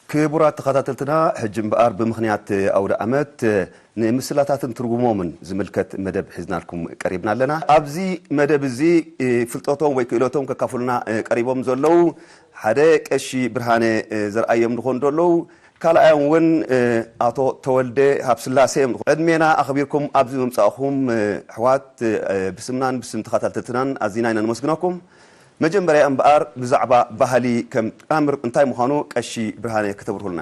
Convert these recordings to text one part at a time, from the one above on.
ክቡራት ተኸታተልትና፣ ሕጂ እምበኣር ብምኽንያት ኣውደ ዓመት ንምስላታትን ትርጉሞምን ዝምልከት መደብ ሒዝናልኩም ቀሪብና ኣለና። ኣብዚ መደብ እዚ ፍልጠቶም ወይ ክእለቶም ከካፍሉና ቀሪቦም ዘለዉ ሓደ ቀሺ ብርሃነ ዘርኣዮም ዝኾኑ ዘለዉ፣ ካልኣዮም እውን ኣቶ ተወልደ ሃብስላሴ እዮም። ዕድሜና ኣኽቢርኩም ኣብዚ ምምጻእኹም ኣሕዋት ብስምናን ብስም ተኸታተልትናን ኣዚና ኢና ነመስግነኩም። መጀመርያ እምበኣር ብዛዕባ ባህሊ ከም ኣምር እንታይ ምዃኑ ቀሺ ብርሃነ ክተብርሁልና።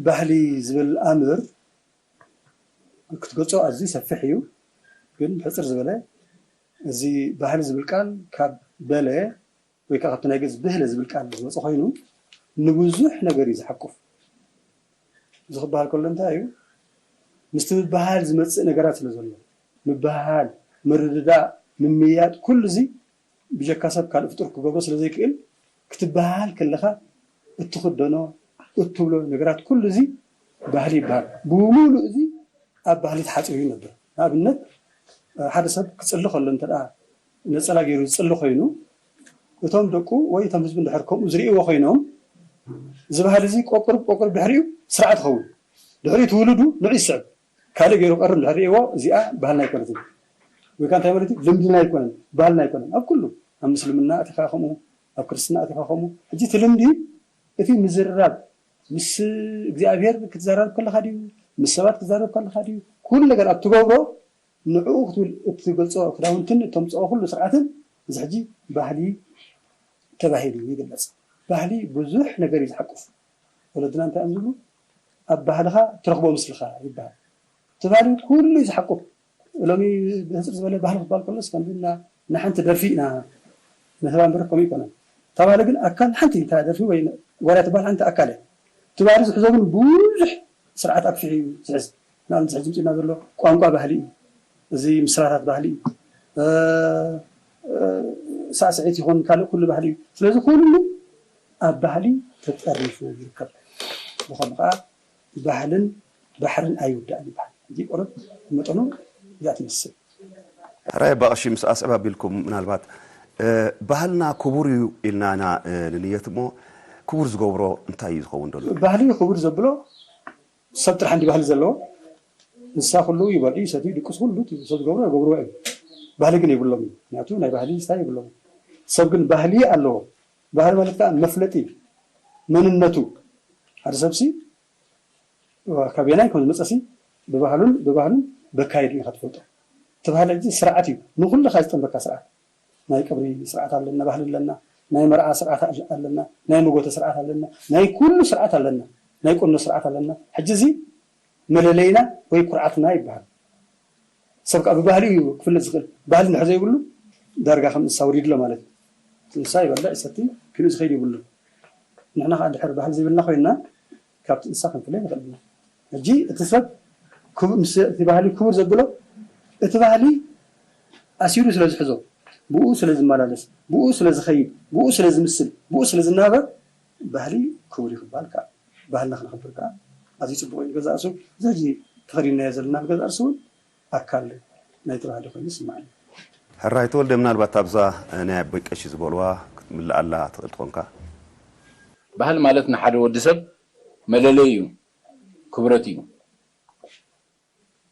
ባህሊ ዝብል ኣምር ክትገልጾ ኣዝዩ ሰፊሕ እዩ። ግን ብሕጽር ዝበለ እዚ ባህሊ ዝብል ቃል ካብ በለ ወይ ከዓ ካብቲ ናይ ግእዝ ብህለ ዝብል ቃል ዝመጸ ኮይኑ ንብዙሕ ነገር እዩ ዝሓቁፍ። እዚ ክበሃል ከሎ እንታይ እዩ? ምስቲ ምበሃል ዝመጽእ ነገራት ስለ ዘሎ፣ ምበሃል፣ ምርድዳእ፣ ምምይያጥ፣ ኩሉ እዚ ብጀካ ሰብ ካልእ ፍጡር ክገብሮ ስለ ዘይክእል፣ ክትበሃል ከለኻ እትኽደኖ፣ እትብሎ ነገራት ኩሉ እዚ ባህሊ ይበሃል። ብምሉእ እዚ ኣብ ባህሊ ተሓጺሩ ይነብር። ንኣብነት፣ ሓደ ሰብ ክጽሊ ከሎ እንተ ደኣ ነጸላ ገይሩ ዝጽሊ ኮይኑ፣ እቶም ደቁ ወይ እቶም ህዝቢ እንድሕር ከምኡ ዝርእይዎ ኮይኖም፣ እዚ ባህሊ እዚ ቆቁርብ ቆቁርብ ድሕሪኡ ስርዓት ይኸውን። ድሕሪኡ ትውልዱ ንዑ ይስዕብ። ካልእ ገይሩ ቀርብ እንድሕር ርእይዎ፣ እዚኣ ባህልና ኣይኮነትን። ወይ ከዓ እንታይ ማለት እዩ? ልምድና ኣይኮነን፣ ባህልና ኣይኮነን። ኣብ ኩሉ፣ ኣብ ምስልምና ኣቲኻ ከምኡ፣ ኣብ ክርስትና ኣቲኻ ከምኡ። ሕጂ እቲ ልምዲ፣ እቲ ምዝርራብ፣ ምስ እግዚኣብሔር ክትዛረብ ከለኻ ድዩ፣ ምስ ሰባት ክትዛረብ ከለኻ ድዩ፣ ኩሉ ነገር ኣብ ትገብሮ፣ ንዕኡ ክትብል እትገልጾ ክዳውንትን እተምጽኦ ኩሉ ስርዓትን፣ እዚ ሕጂ ባህሊ ተባሂሉ ይግለጽ። ባህሊ ብዙሕ ነገር እዩ ዝሓቁፍ። ወለድና እንታይ እዮም ዝብሉ? ኣብ ባህልኻ ትረኽቦ ምስልኻ ይበሃል። እቲ ባህሊ ኩሉ እዩ ዝሓቁፍ። ሎሚ ብህፅር ዝበለ ባህሊ ክበሃል ከሎስ ከምዚ እና ንሓንቲ ደርፊ ኢና ንህባ እምበር ከምኡ ይኮነን። እታ ባህሊ ግን ኣካል ሓንቲ እታ ደርፊ ወይ ዋላ ትበሃል ሓንቲ ኣካል እያ። እቲ ባህሊ ዝሕዞ ግን ብዙሕ ስርዓት ኣክፊሑ እዩ ዝሕዝ። ንኣብነት ሕጂ ምፅና ዘሎ ቋንቋ ባህሊ እዩ። እዚ ምስላታት ባህሊ እዩ። እ፣ እ፣ ሳዕስዒት ይኹን ካልእ ኩሉ ባህሊ እዩ። ስለዚ ኩሉ ኣብ ባህሊ ተጠሪፉ ይርከብ። ብኸምኡ ከዓ ባህልን ባሕርን ኣይውዳእን ይበሃል። ሕጂ ቁሩብ መጠኑ እዚኣ ትመስል። ሕራይ ኣባ ቀሺ ምስ ኣስዕብ ኣቢልኩም ምናልባት፣ እ፣ ባህልና ክቡር እዩ ኢልና ኢና፣ እ፣ ንንየት እሞ ክቡር ዝገብሮ እንታይ እዩ ዝኸውን ዘሎ? ባህሊ ክቡር ዘብሎ ሰብ ጥራሕ እንዲ ባህሊ ዘለዎ ንሳ ኩሉ ይበልዑ፣ ይሰትዩ፣ ይድቅሱ፣ ኩሉ እቲ ሰብ ዝገብሮ ይገብርዎ እዮም። ባህሊ ግን የብሎም እዩ። ምክንያቱ ናይ ባህሊ ስታይ የብሎም። ሰብ ግን ባህሊ ኣለዎ። ባህሊ ማለት ከዓ መፍለጢ መንነቱ። ሓደ ሰብሲ ካበየናይ ከም ዝመፀሲ ብባህሉን ብባህሉን በካይዱ ኢኻ ትፈልጦ። እቲ ባህሊ ሕጂ ስርዓት እዩ። ንኩልኻ ዝጠንበካ ስርዓት። ናይ ቀብሪ ስርዓት ኣለና፣ ባህሊ ኣለና፣ ናይ መርዓ ስርዓት ኣለ-፣ ኣለና፣ ናይ መጎተ ስርዓት ኣለና፣ ናይ ኩሉ ስርዓት ኣለና፣ ናይ ቁኖ ስርዓት ኣለና። ሕጂ እዚ መለለይና ወይ ኩርዓትና ይበሃል። ሰብ ከዓ ብባህሊ እዩ ክፍለጥ ዝኽእል። ባህሊ እንድሕር ዘይብሉ ዳርጋ ከም እንስሳ ወሪዱ ኣሎ ማለት እዩ። እቲ እንስሳ ይበልዕ፣ ይሰቲ፣ ኪንኡ ዝኸይድ ይብሉ። ንሕና ከዓ እንድሕር ባህሊ ዘይብልና ኮይንና ካብቲ እንስሳ ክንፍለ ንኽእል ኢና። ሕጂ እቲ ሰብ ክቡ-፣ ምስ እቲ ባህሊ ክቡር ዘብሎ እቲ ባህሊ ኣሲሩ ስለ ዝሕዞ፣ ብኡ ስለ ዝመላለስ፣ ብኡ ስለ ዝኸይድ፣ ብኡ ስለ ዝምስል፣ ብኡ ስለ ዝናበር ባህሊ ክቡር እዩ ክበሃል ከኣል። ባህልና ክነኽብር ከዓ ኣዝዩ ጽቡቕ እዩ። ንገዛእ ርእሱ እዚ ሕጂ ተኸዲንናዮ ዘለና ንገዛእ ርእሱ እውን ኣካል ናይቲ ባህሊ ኮይኑ ይስምዓኒ። ሕራይ ተወልደ፣ ምናልባት ኣብዛ ናይ ኣቦይ ቀሺ ዝበልዋ ክትምልኣላ ትኽእል ትኾንካ? ባህሊ ማለት ንሓደ ወዲ ሰብ መለለይ እዩ፣ ክብረት እዩ።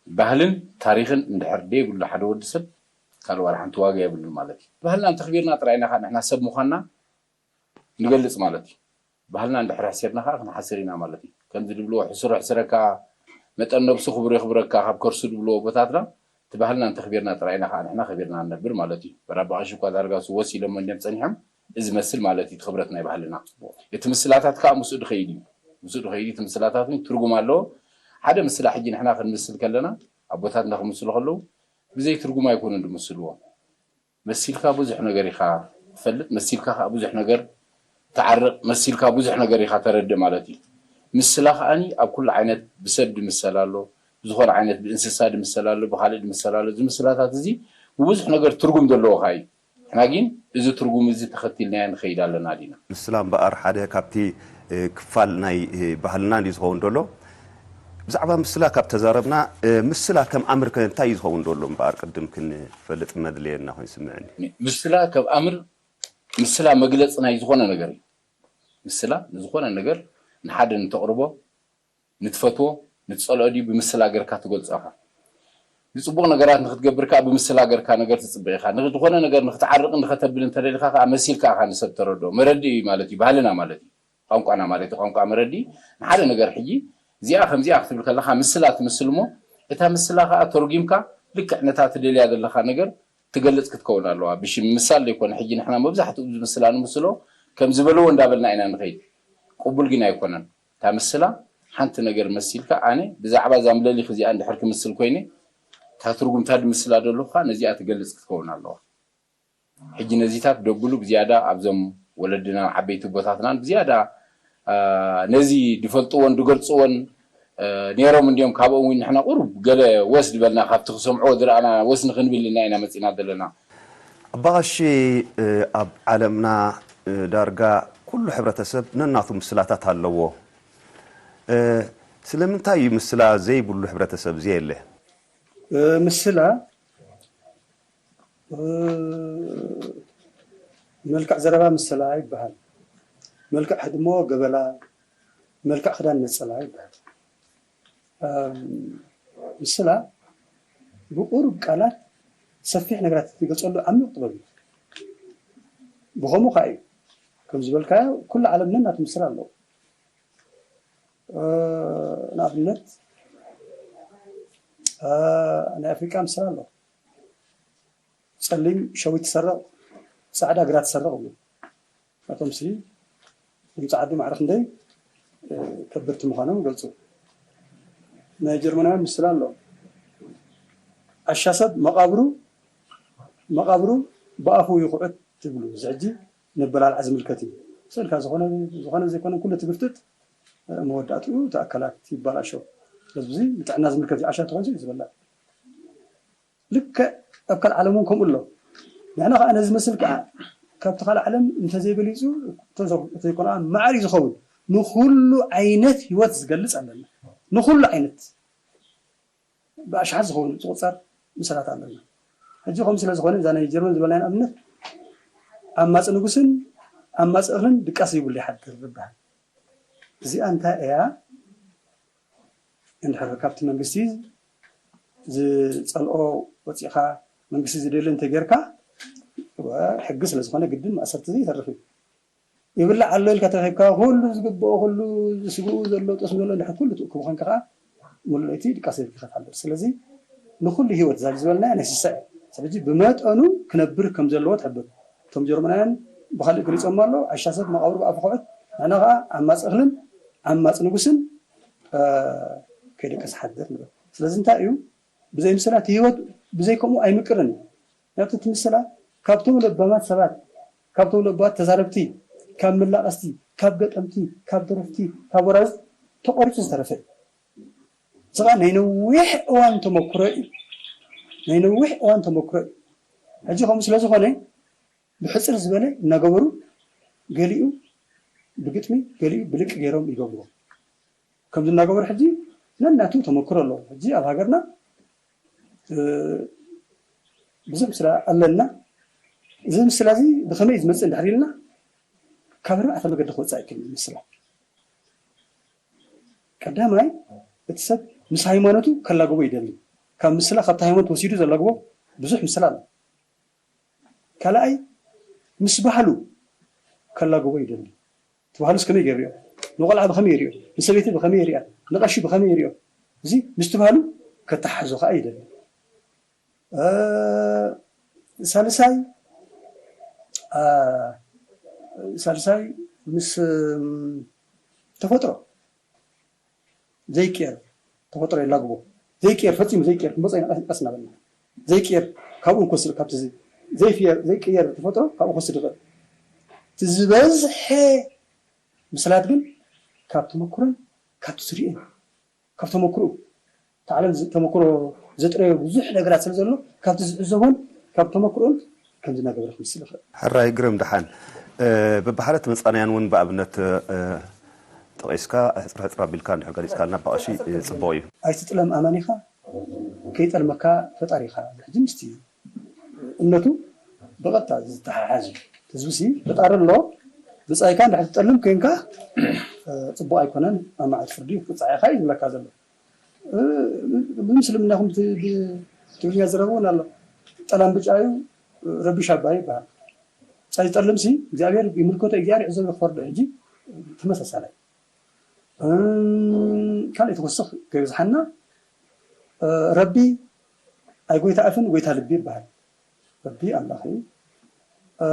ባህልን ታሪኽን እንድሕር ደይብሉ ሓደ ወዲ ሰብ ካልእ ዋላ ሓንቲ ዋጋ የብሉን ማለት እዩ። ባህልና እንተኽቢርና ጥራይ ኢና ንሕና ሰብ ምዃንና ንገልጽ ማለት እዩ። ባህልና እንድሕር ኣሕሲርና ከዓ ክንሓስር ኢና ማለት እዩ። ከምዚ ዝብልዎ ሕሱር ኣሕስረካ መጠን ነብሱ ክቡር የኽብረካ ካብ ከርሱ ዝብልዎ ኣቦታትና፣ እቲ ባህልና እንተኽቢርና ጥራይ ኢና ከዓ ንሕና ከቢርና ንነብር ማለት እዩ። በራባቐሽ እኳ ዳርጋ እሱ ወሲሎሞ እንድዮም ጸኒሖም፣ እዚ መስል ማለት እዩ እቲ ክብረት ናይ ባህልና። እቲ ምስላታት ከዓ ምስኡ ድኸይድ እዩ። ምስኡ ድኸይድ እዩ፣ እቲ ምስላታት እውን ትርጉም ኣለዎ። ሓደ ምስላ ሕጂ ንሕና ክንምስል ከለና፣ ኣቦታትና ክምስሉ ከለዉ ብዘይ ትርጉም ኣይኮኑን ድምስልዎ። መሲልካ ብዙሕ ነገር ኢኻ ትፈልጥ፣ መሲልካ ከዓ ብዙሕ ነገር ትዓርቕ፣ መሲልካ ብዙሕ ነገር ኢኻ ተረድእ ማለት እዩ። ምስላ ከዓኒ ኣብ ኩሉ ዓይነት ብሰብ ድምሰል ኣሎ፣ ብዝኾነ ዓይነት ብእንስሳ ድምሰል ኣሎ፣ ብኻልእ ድምሰል ኣሎ። እዚ ምስላታት እዚ ብብዙሕ ነገር ትርጉም ዘለዎ ከኣ እዩ። ንሕና ግን እዚ ትርጉም እዚ ተኸቲልናዮ ንኸይድ ኣለና ዲና? ምስላ እምበኣር ሓደ ካብቲ፣ እ፣ ክፋል ናይ፣ እ፣ ባህልና እንድዩ ዝኸውን ዘሎ። ብዛዕባ ምስላ ካብ ተዛረብና፣ እ፣ ምስላ ከም ኣምር ከ እንታይ እዩ ዝኸውን ዘሎ እምበኣር ቅድም ክንፈልጥ መድለየና ኮይኑ ስምዕኒ። ምስላ ከም ኣምር፣ ምስላ መግለፂ ናይ ዝኾነ ነገር እዩ። ምስላ ንዝኾነ ነገር ንሓደ ንተቕርቦ፣ ንትፈትዎ፣ ንትፀልኦ ድዩ ብምስላ ገርካ ትገልፆ ኢኻ። ንፅቡቕ ነገራት ንክትገብር ከዓ ብምስላ ገርካ ነገር ትፅብቕ ኢኻ። ንዝኾነ ነገር ንክትዓርቕን ንከተብልን እንተደሊኻ ከዓ መሲልካ ኢኻ ንሰብ ተረድኦ። መረድኢ ማለት እዩ፣ ባህልና ማለት እዩ። ቋንቋና ማለት እዩ። ቋንቋ መረዲ ንሓደ ነገር ሕጂ እዚኣ ከምዚኣ ክትብል ከለካ ምስላ ትምስል እሞ እታ ምስላ ከዓ ተርጉምካ ልክዕ ነታ ትደልያ ዘለካ ነገር ትገልፅ ክትከውን ኣለዋ። ብሽም ምሳል ዘይኮነ ሕጂ ንሕና መብዛሕትኡ ኣብዚ ምስላ ንምስሎ ከም ዝበለዎ እንዳበልና ኢና ንኸይድ። ቅቡል ግን ኣይኮነን። እታ ምስላ ሓንቲ ነገር መሲልካ ኣነ ብዛዕባ እዛ ምለሊክ እዚኣ እንድሕር ክምስል ኮይነ እታ ትርጉምታ ድምስላ ደለኹ ከዓ ነዚኣ ትገልፅ ክትከውን ኣለዋ። ሕጂ ነዚታት ደብሉ ብዝያዳ ኣብዞም ወለድናን ዓበይቲ ቦታትናን ብዝያዳ ነዚ ድፈልጥዎን ድገልፅዎን ነይሮም እንዲዮም። ካብኦም እውን ንሕና ቁሩብ ገለ ወስ ዝበልና ካብቲ ክሰምዕዎ ዝረኣና ወስ ንክንብል እና ኢና መፂና ዘለና። ኣባቐሺ ኣብ ዓለምና ዳርጋ ኩሉ ሕብረተሰብ ነናቱ ምስላታት ኣለዎ። ስለምንታይ እዩ ምስላ ዘይብሉ ሕብረተሰብ ዘየለ? ምስላ መልክዕ ዘረባ ምስላ ይበሃል። መልክዕ ህድሞ ገበላ፣ መልክዕ ክዳን ነፀላ ይበሃል። ምስላ ብቁሩብ ቃላት ሰፊሕ ነገራት ትገልፀሉ ዓሚቕ ጥበብ እዩ። ብኸምኡ ከዓ እዩ ከም ዝበልካዮ ኩሉ ዓለም ነናቱ ምስላ ኣለዎ። ንኣብነት ናይ ኣፍሪቃ ምስላ ኣሎ። ፀሊም ሸዊት ትሰርቕ፣ ፃዕዳ ግራት ትሰርቕ ይብሉ። ናቶም ስሊ ድምፂ ዓዲ ማዕረ ክንደይ ከበድቲ ምዃኖም ይገልፁ። ናይ ጀርመናውያን ምስላ ኣሎ። ዓሻ ሰብ መቓብሩ መቓብሩ ብኣፉ ይኹዕት ትብሉ። እዚ ሕጂ ነበላልዓ ዝምልከት እዩ። ስእልካ ዝኾነ ዝኾነ ዘይኮነ ኩሉ ትግፍጥጥ መወዳእትኡ እቲ ኣካላት ይባላሾ። ስለዚ ንጥዕና ዝምልከት እዩ። ዓሻ ተኾይኑ ዝበላዕ ልክዕ ኣብ ካልእ ዓለም እውን ከምኡ ኣሎ። ንሕና ከዓ ነዚ መስል ከዓ ካብቲ ካልእ ዓለም እንተዘይበሊፁ እንተዘይኮነ ማዕር እዩ ዝኸውን። ንኩሉ ዓይነት ህይወት ዝገልፅ ኣለና። ንኩሉ ዓይነት ብኣሽሓት ዝኸውን ዝቁፀር ምስላት ኣለና። ሕጂ ከምኡ ስለ ዝኾነ እዛ ናይ ጀርመን ዝበልናዮ ንኣብነት ዓማፂ ንጉስን ዓማፂ እኽልን ድቃስ ዘይብሉ ይሓድር ይበሃል። እዚኣ እንታይ እያ? እንድሕር ካብቲ መንግስቲ ዝፀልኦ ወፂእኻ መንግስቲ ዝደልዮ እንተጌርካ ሕጊ ስለዝኾነ ግድን ማእሰርቲ ይተርፍ እዩ። ይብላዕ ኣሎ ኢልካ ተረኺብካ ኩሉ ዝግብኦ ኩሉ ስግኡ ዘሎ ጠስሚ ዘሎ እንድሕር ኩሉ ትእክቡ ኮንካ ከዓ ሙሉእ ለይቲ ድቃስ ኢልካ ትሓድር። ስለዚ ንኩሉ ህይወት ዛጊ ዝበልናያ ናይ ስሳ እዩ። ስለዚ ብመጠኑ ክነብር ከም ዘለዎ ትሕብር። እቶም ጀርመናውያን ብካልእ ገሊፆም ኣሎ። ዓሻ ሰብ መቃብሩ ብኣፉ ክዑት፣ ንሕና ከዓ ዓማፂ እኽልን ዓማፂ ንጉስን ከይደቀስ ሓድር ንብል። ስለዚ እንታይ እዩ ብዘይ ምስላ እቲ ህይወት ብዘይ ከምኡ ኣይምቅርን እዩ። ምክንያቱ እቲ ምስላ ካብቶም ለባማት ሰባት፣ ካብቶም ለባማት ተዛረብቲ፣ ካብ መላቐስቲ፣ ካብ ገጠምቲ፣ ካብ ደረፍቲ፣ ካብ ወራዝቲ ተቆሪፁ ዝተረፈ እዩ። እዚ ከዓ ናይ ነዊሕ እዋን ተመክሮ እዩ። ናይ ነዊሕ እዋን ተመክሮ እዩ። ሕጂ ከምኡ ስለዝኾነ ብሕፅር ዝበለ እናገበሩ ገሊኡ ብግጥሚ ገሊኡ ብልቂ ገይሮም ይገብርዎ። ከምዚ እናገበሩ ሕጂ ነናቱ ተመክሮ ኣለዎ። ሕጂ ኣብ ሃገርና ብዙሕ ምስላ ኣለና። እዚ ምስላ እዚ ብኸመይ ዝመፅእ እንድሕር ኢልና ካብ ኣርባዕተ መገዲ ክወፅእ ኣይክእልን ምስላ። ቀዳማይ እቲ ሰብ ምስ ሃይማኖቱ ከላግቦ ይደሊ። ካብ ምስላ ካብቲ ሃይማኖት ወሲዱ ዘላግቦ ብዙሕ ምስላ ኣሎ። ካልኣይ ምስ ባህሉ ከላግቦ ይደሊ። እቲ ባህሉስ ከመይ ገይሩ ይሪኦ? ንቆልዓ ብኸመይ ይሪኦ? ንሰበይቲ ብኸመይ ይሪኣ? ንቐሺ ብኸመይ ይሪኦ? እዚ ምስቲ ባህሉ ከተሓሕዞ ከዓ ይደሊ። ሳልሳይ ሳልሳይ ምስ ተፈጥሮ ዘይቅየር ተፈጥሮ የላግቦ። ዘይቅየር ፈፂሙ ዘይቅየር ክንበፀ ኢና ቀስ ቀስ እናበልና ዘይቅየር ካብኡ ንክወስድ ካብቲ ዘይቅየር ተፈጥሮ ካብኡ ክወስድ ይኽእል። እቲ ዝበዝሐ ምስላት ግን ካብ ተመክሮን ካብቲ ዝርእን ካብ ተመክሮኡ እቲ ዓለም ተመክሮ ዘጥረዮ ብዙሕ ነገራት ስለ ዘሎ ካብቲ ዝዕዘቦን ካብ ተመክሮን ከምዚ እናገበረ ክምስል ይኽእል። ሕራይ ግርም ደሓን በብሓደ ተመፃንያን እውን ብኣብነት ጠቒስካ ሕፅር ሕፅር ኣቢልካ እንድሕር ገሊፅካልና ብቐሺ ፅቡቕ እዩ። ኣይትጥለም ኣማኒኻ፣ ከይጠልመካ ፈጣሪኻ። ሕጂ ምስቲ እምነቱ ብቐጥታ ዝተሓሓዝ እዩ። ህዝቢ ሲ ፈጣሪ ኣሎ፣ ብፃይካ እንድሕር ትጠልም ኮይንካ፣ እ፣ ፅቡቕ ኣይኮነን፣ ኣብ መዓት ፍርዲ ክቅፃዕ ኢኻ እዩ ዝብለካ ዘሎ። እ፣ ብምስልምናኹም ብ-፣ ብ-፣ ትግርኛ ዝረብ እውን ኣሎ። ጠላም ብጫ እዩ፣ ረቢሽ ኣባይ ይበሃል። ፃይ ዝጠልም ሲ እግዚኣብሔር ይምልከቶ፣ እግዚኣብሔር ይዕዘብ፣ ክፈርዶ። ሕጂ ተመሳሳላይ። እም፣ ካልእ ተወስኽ ከይብዝሓና፣ እ፣ ረቢ ኣይ ጎይታ ኣፍን ጎይታ ልቢ ይበሃል። ረቢ ኣምላኽ እዩ። እ፣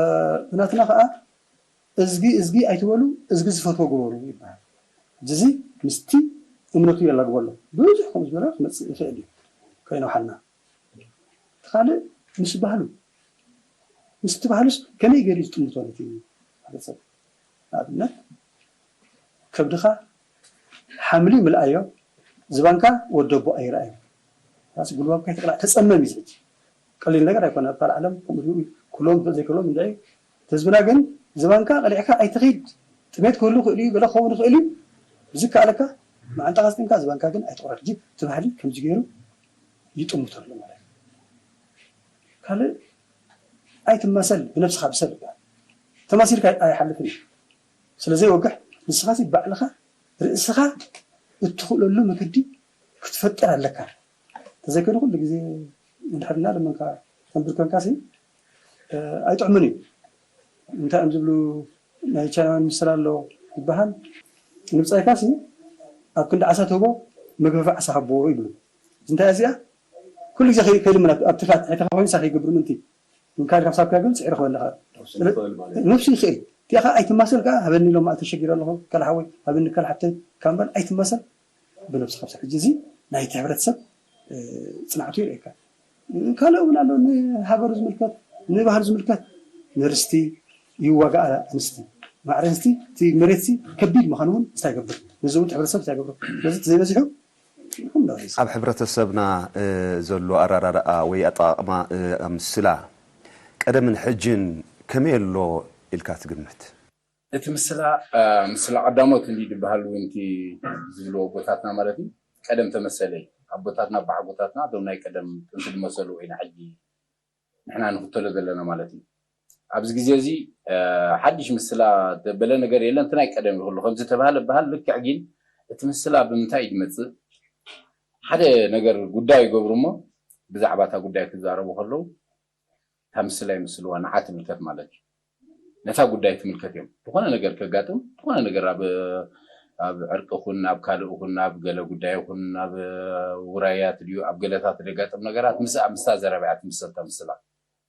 ብናትና ከዓ እዝጊ እዝጊ ኣይትበሉ፣ እዝጊ ዝፈትዎ ግበሩ ይበሃል። እዚ ምስቲ እምነቱ የላግቦ ኣሎ። ብዙሕ ከምኡ ዝበለ ክመፅእ ይኽእል እዩ፣ ከይነውሓልና። እቲ ካልእ ምስ ባህሉ፣ ምስቲ ባህሉስ ከመይ ገይሩ እዩ ዝጥምቶ ነቲ ሕብረተሰብ? ንኣብነት ከብድኻ ሓምሊ ምልኣዮ፣ ዝባንካ ወደቦ ኣይረኣዮ። ራስ ጉልባብካ ይትቕላዕ፣ ተጸመም እዩ ሕጂ። ቀሊል ነገር ኣይኮነ። ኣብ ካልእ ዓለም ከምኡ ድዩ? ክሎም ዘይክሎም እንድዒ። ህዝብና ግን ዝባንካ ቀሊዕካ ኣይትኺድ። ጥሜት ክህሉ ይኽእል እዩ፣ ገለ ክኸውን ይኽእል እዩ። ብዝከኣለካ መዓንጣኻ ስጢምካ ዝባንካ ግን ኣይትቑረድ። ሕጂ እቲ ባህሊ ከምዚ ገይሩ ይጥምቶ ኣሎ ማለት እዩ። ካልእ ኣይትመሰል፣ ብነብስኻ ብሰል ይበሃል። ተማሲልካ ኣይሓልፍን እዩ። ስለ ዘይወግሕ ንስኻ ሲ ባዕልኻ ርእስኻ እትኽእለሉ መገዲ ክትፈጥር ኣለካ። ተዘይከይኑ ኩሉ ግዜ እንድሕር እናለመንካ ተንብርከንካ ሲ፣ እ፣ ኣይጥዕምን እዩ። እንታይ እዮም ዝብሉ፣ ናይ ቻይናውያን ምስላ ኣሎ ይበሃል። ንብጻይካ ሲ ኣብ ክንዲ ዓሳ ትህቦ መግፈፊ ዓሳ ሃቦ ይብሉ። እንታይ እዚኣ ኩሉ ግዜ ከይ-፣ ከይልምን ኣብ-፣ ኣብቲ ፋት ትሕትኻ ኮይኑ ሳ ከይገብር ምንቲ ምካድ ካብ ሳብካ ግን ጽዕሪ ክበልኻ ነብሱ ይኽእል ማለት እዩ። ነብሱ ይኽእል። እቲኣኻ ኣይትማሰል ከኣ ሃበኒ ኢሎም መዓልቲ ተሸጊረ ኣለኹ፣ ካልእ ሓወይ ሃበኒ፣ ካልእ ሓብተይ ካብ ምባል ኣይትማሰል። ብነብስኻ ብሰ-፣ ሕጂ እዚ ናይቲ ሕብረተሰብ፣ እ፣ ጽንዓቱ የርእየካ። ካልእ እውን ኣሎ፣ ንሃገሩ ዝምልከት፣ ንባህሉ ዝምልከት፣ ንርስቲ ይዋጋኣ ኣንስቲ። ማዕረ ኣንስቲ እቲ መሬትሲ ከቢድ ምዃኑ እውን እንታይ ይገብር? ነዚ እውን እቲ ሕብረተሰብ እንታይ ይገብሮ? ስለዚ እቲ ዘይበዚሑ ይኹን ዶ? ኣብ ሕብረተሰብና፣ እ፣ ዘሎ ኣራራርኣ ወይ ኣጠቓቕማ፣ እ፣ ምስላ ቀደምን ሕጅን ከመይ ኣሎ ኢልካ ትግምት? እቲ ምስላ፣ እ፣ ምስላ ቀዳሞት እንዲ ዝበሃል እውን እቲ ዝብልዎ ኣቦታትና ማለት እዩ። ቀደም ተመሰለ እዩ። ኣቦታትና ኣቦሓጎታትና እቶም ናይ ቀደም ጥንቲ ዝመሰሉ ኢና ሕጂ ንሕና ንኽተሎ ዘለና ማለት እዩ። ኣብዚ ግዜ እዚ፣ እ፣ ሓድሽ ምስላ ዘበለ ነገር የለን። እቲ ናይ ቀደም ይኹሉ ከምዚ ተባህለ በሃል ልክዕ፣ ግን እቲ ምስላ ብምንታይ እዩ ዝመጽእ? ሓደ ነገር ጉዳይ ይገብሩ እሞ ብዛዕባ እታ ጉዳይ ክዛረቡ ከለዉ እታ ምስላ ይምስልዋ፣ ንዓ ትምልከት ማለት እዩ። ነታ ጉዳይ ትምልከት እዮም። ዝኾነ ነገር ከጋጥም፣ ዝኾነ ነገር ኣብ፣ ኣብ ዕርቂ ይኹን፣ ኣብ ካልእ ይኹን፣ ኣብ ገለ ጉዳይ ይኹን፣ ኣብ ውራያት ድዩ፣ ኣብ ገለታት ዘጋጥም ነገራት ምስ፣ ምስታ ዘረባ እያ ትምሰል እታ ምስላ።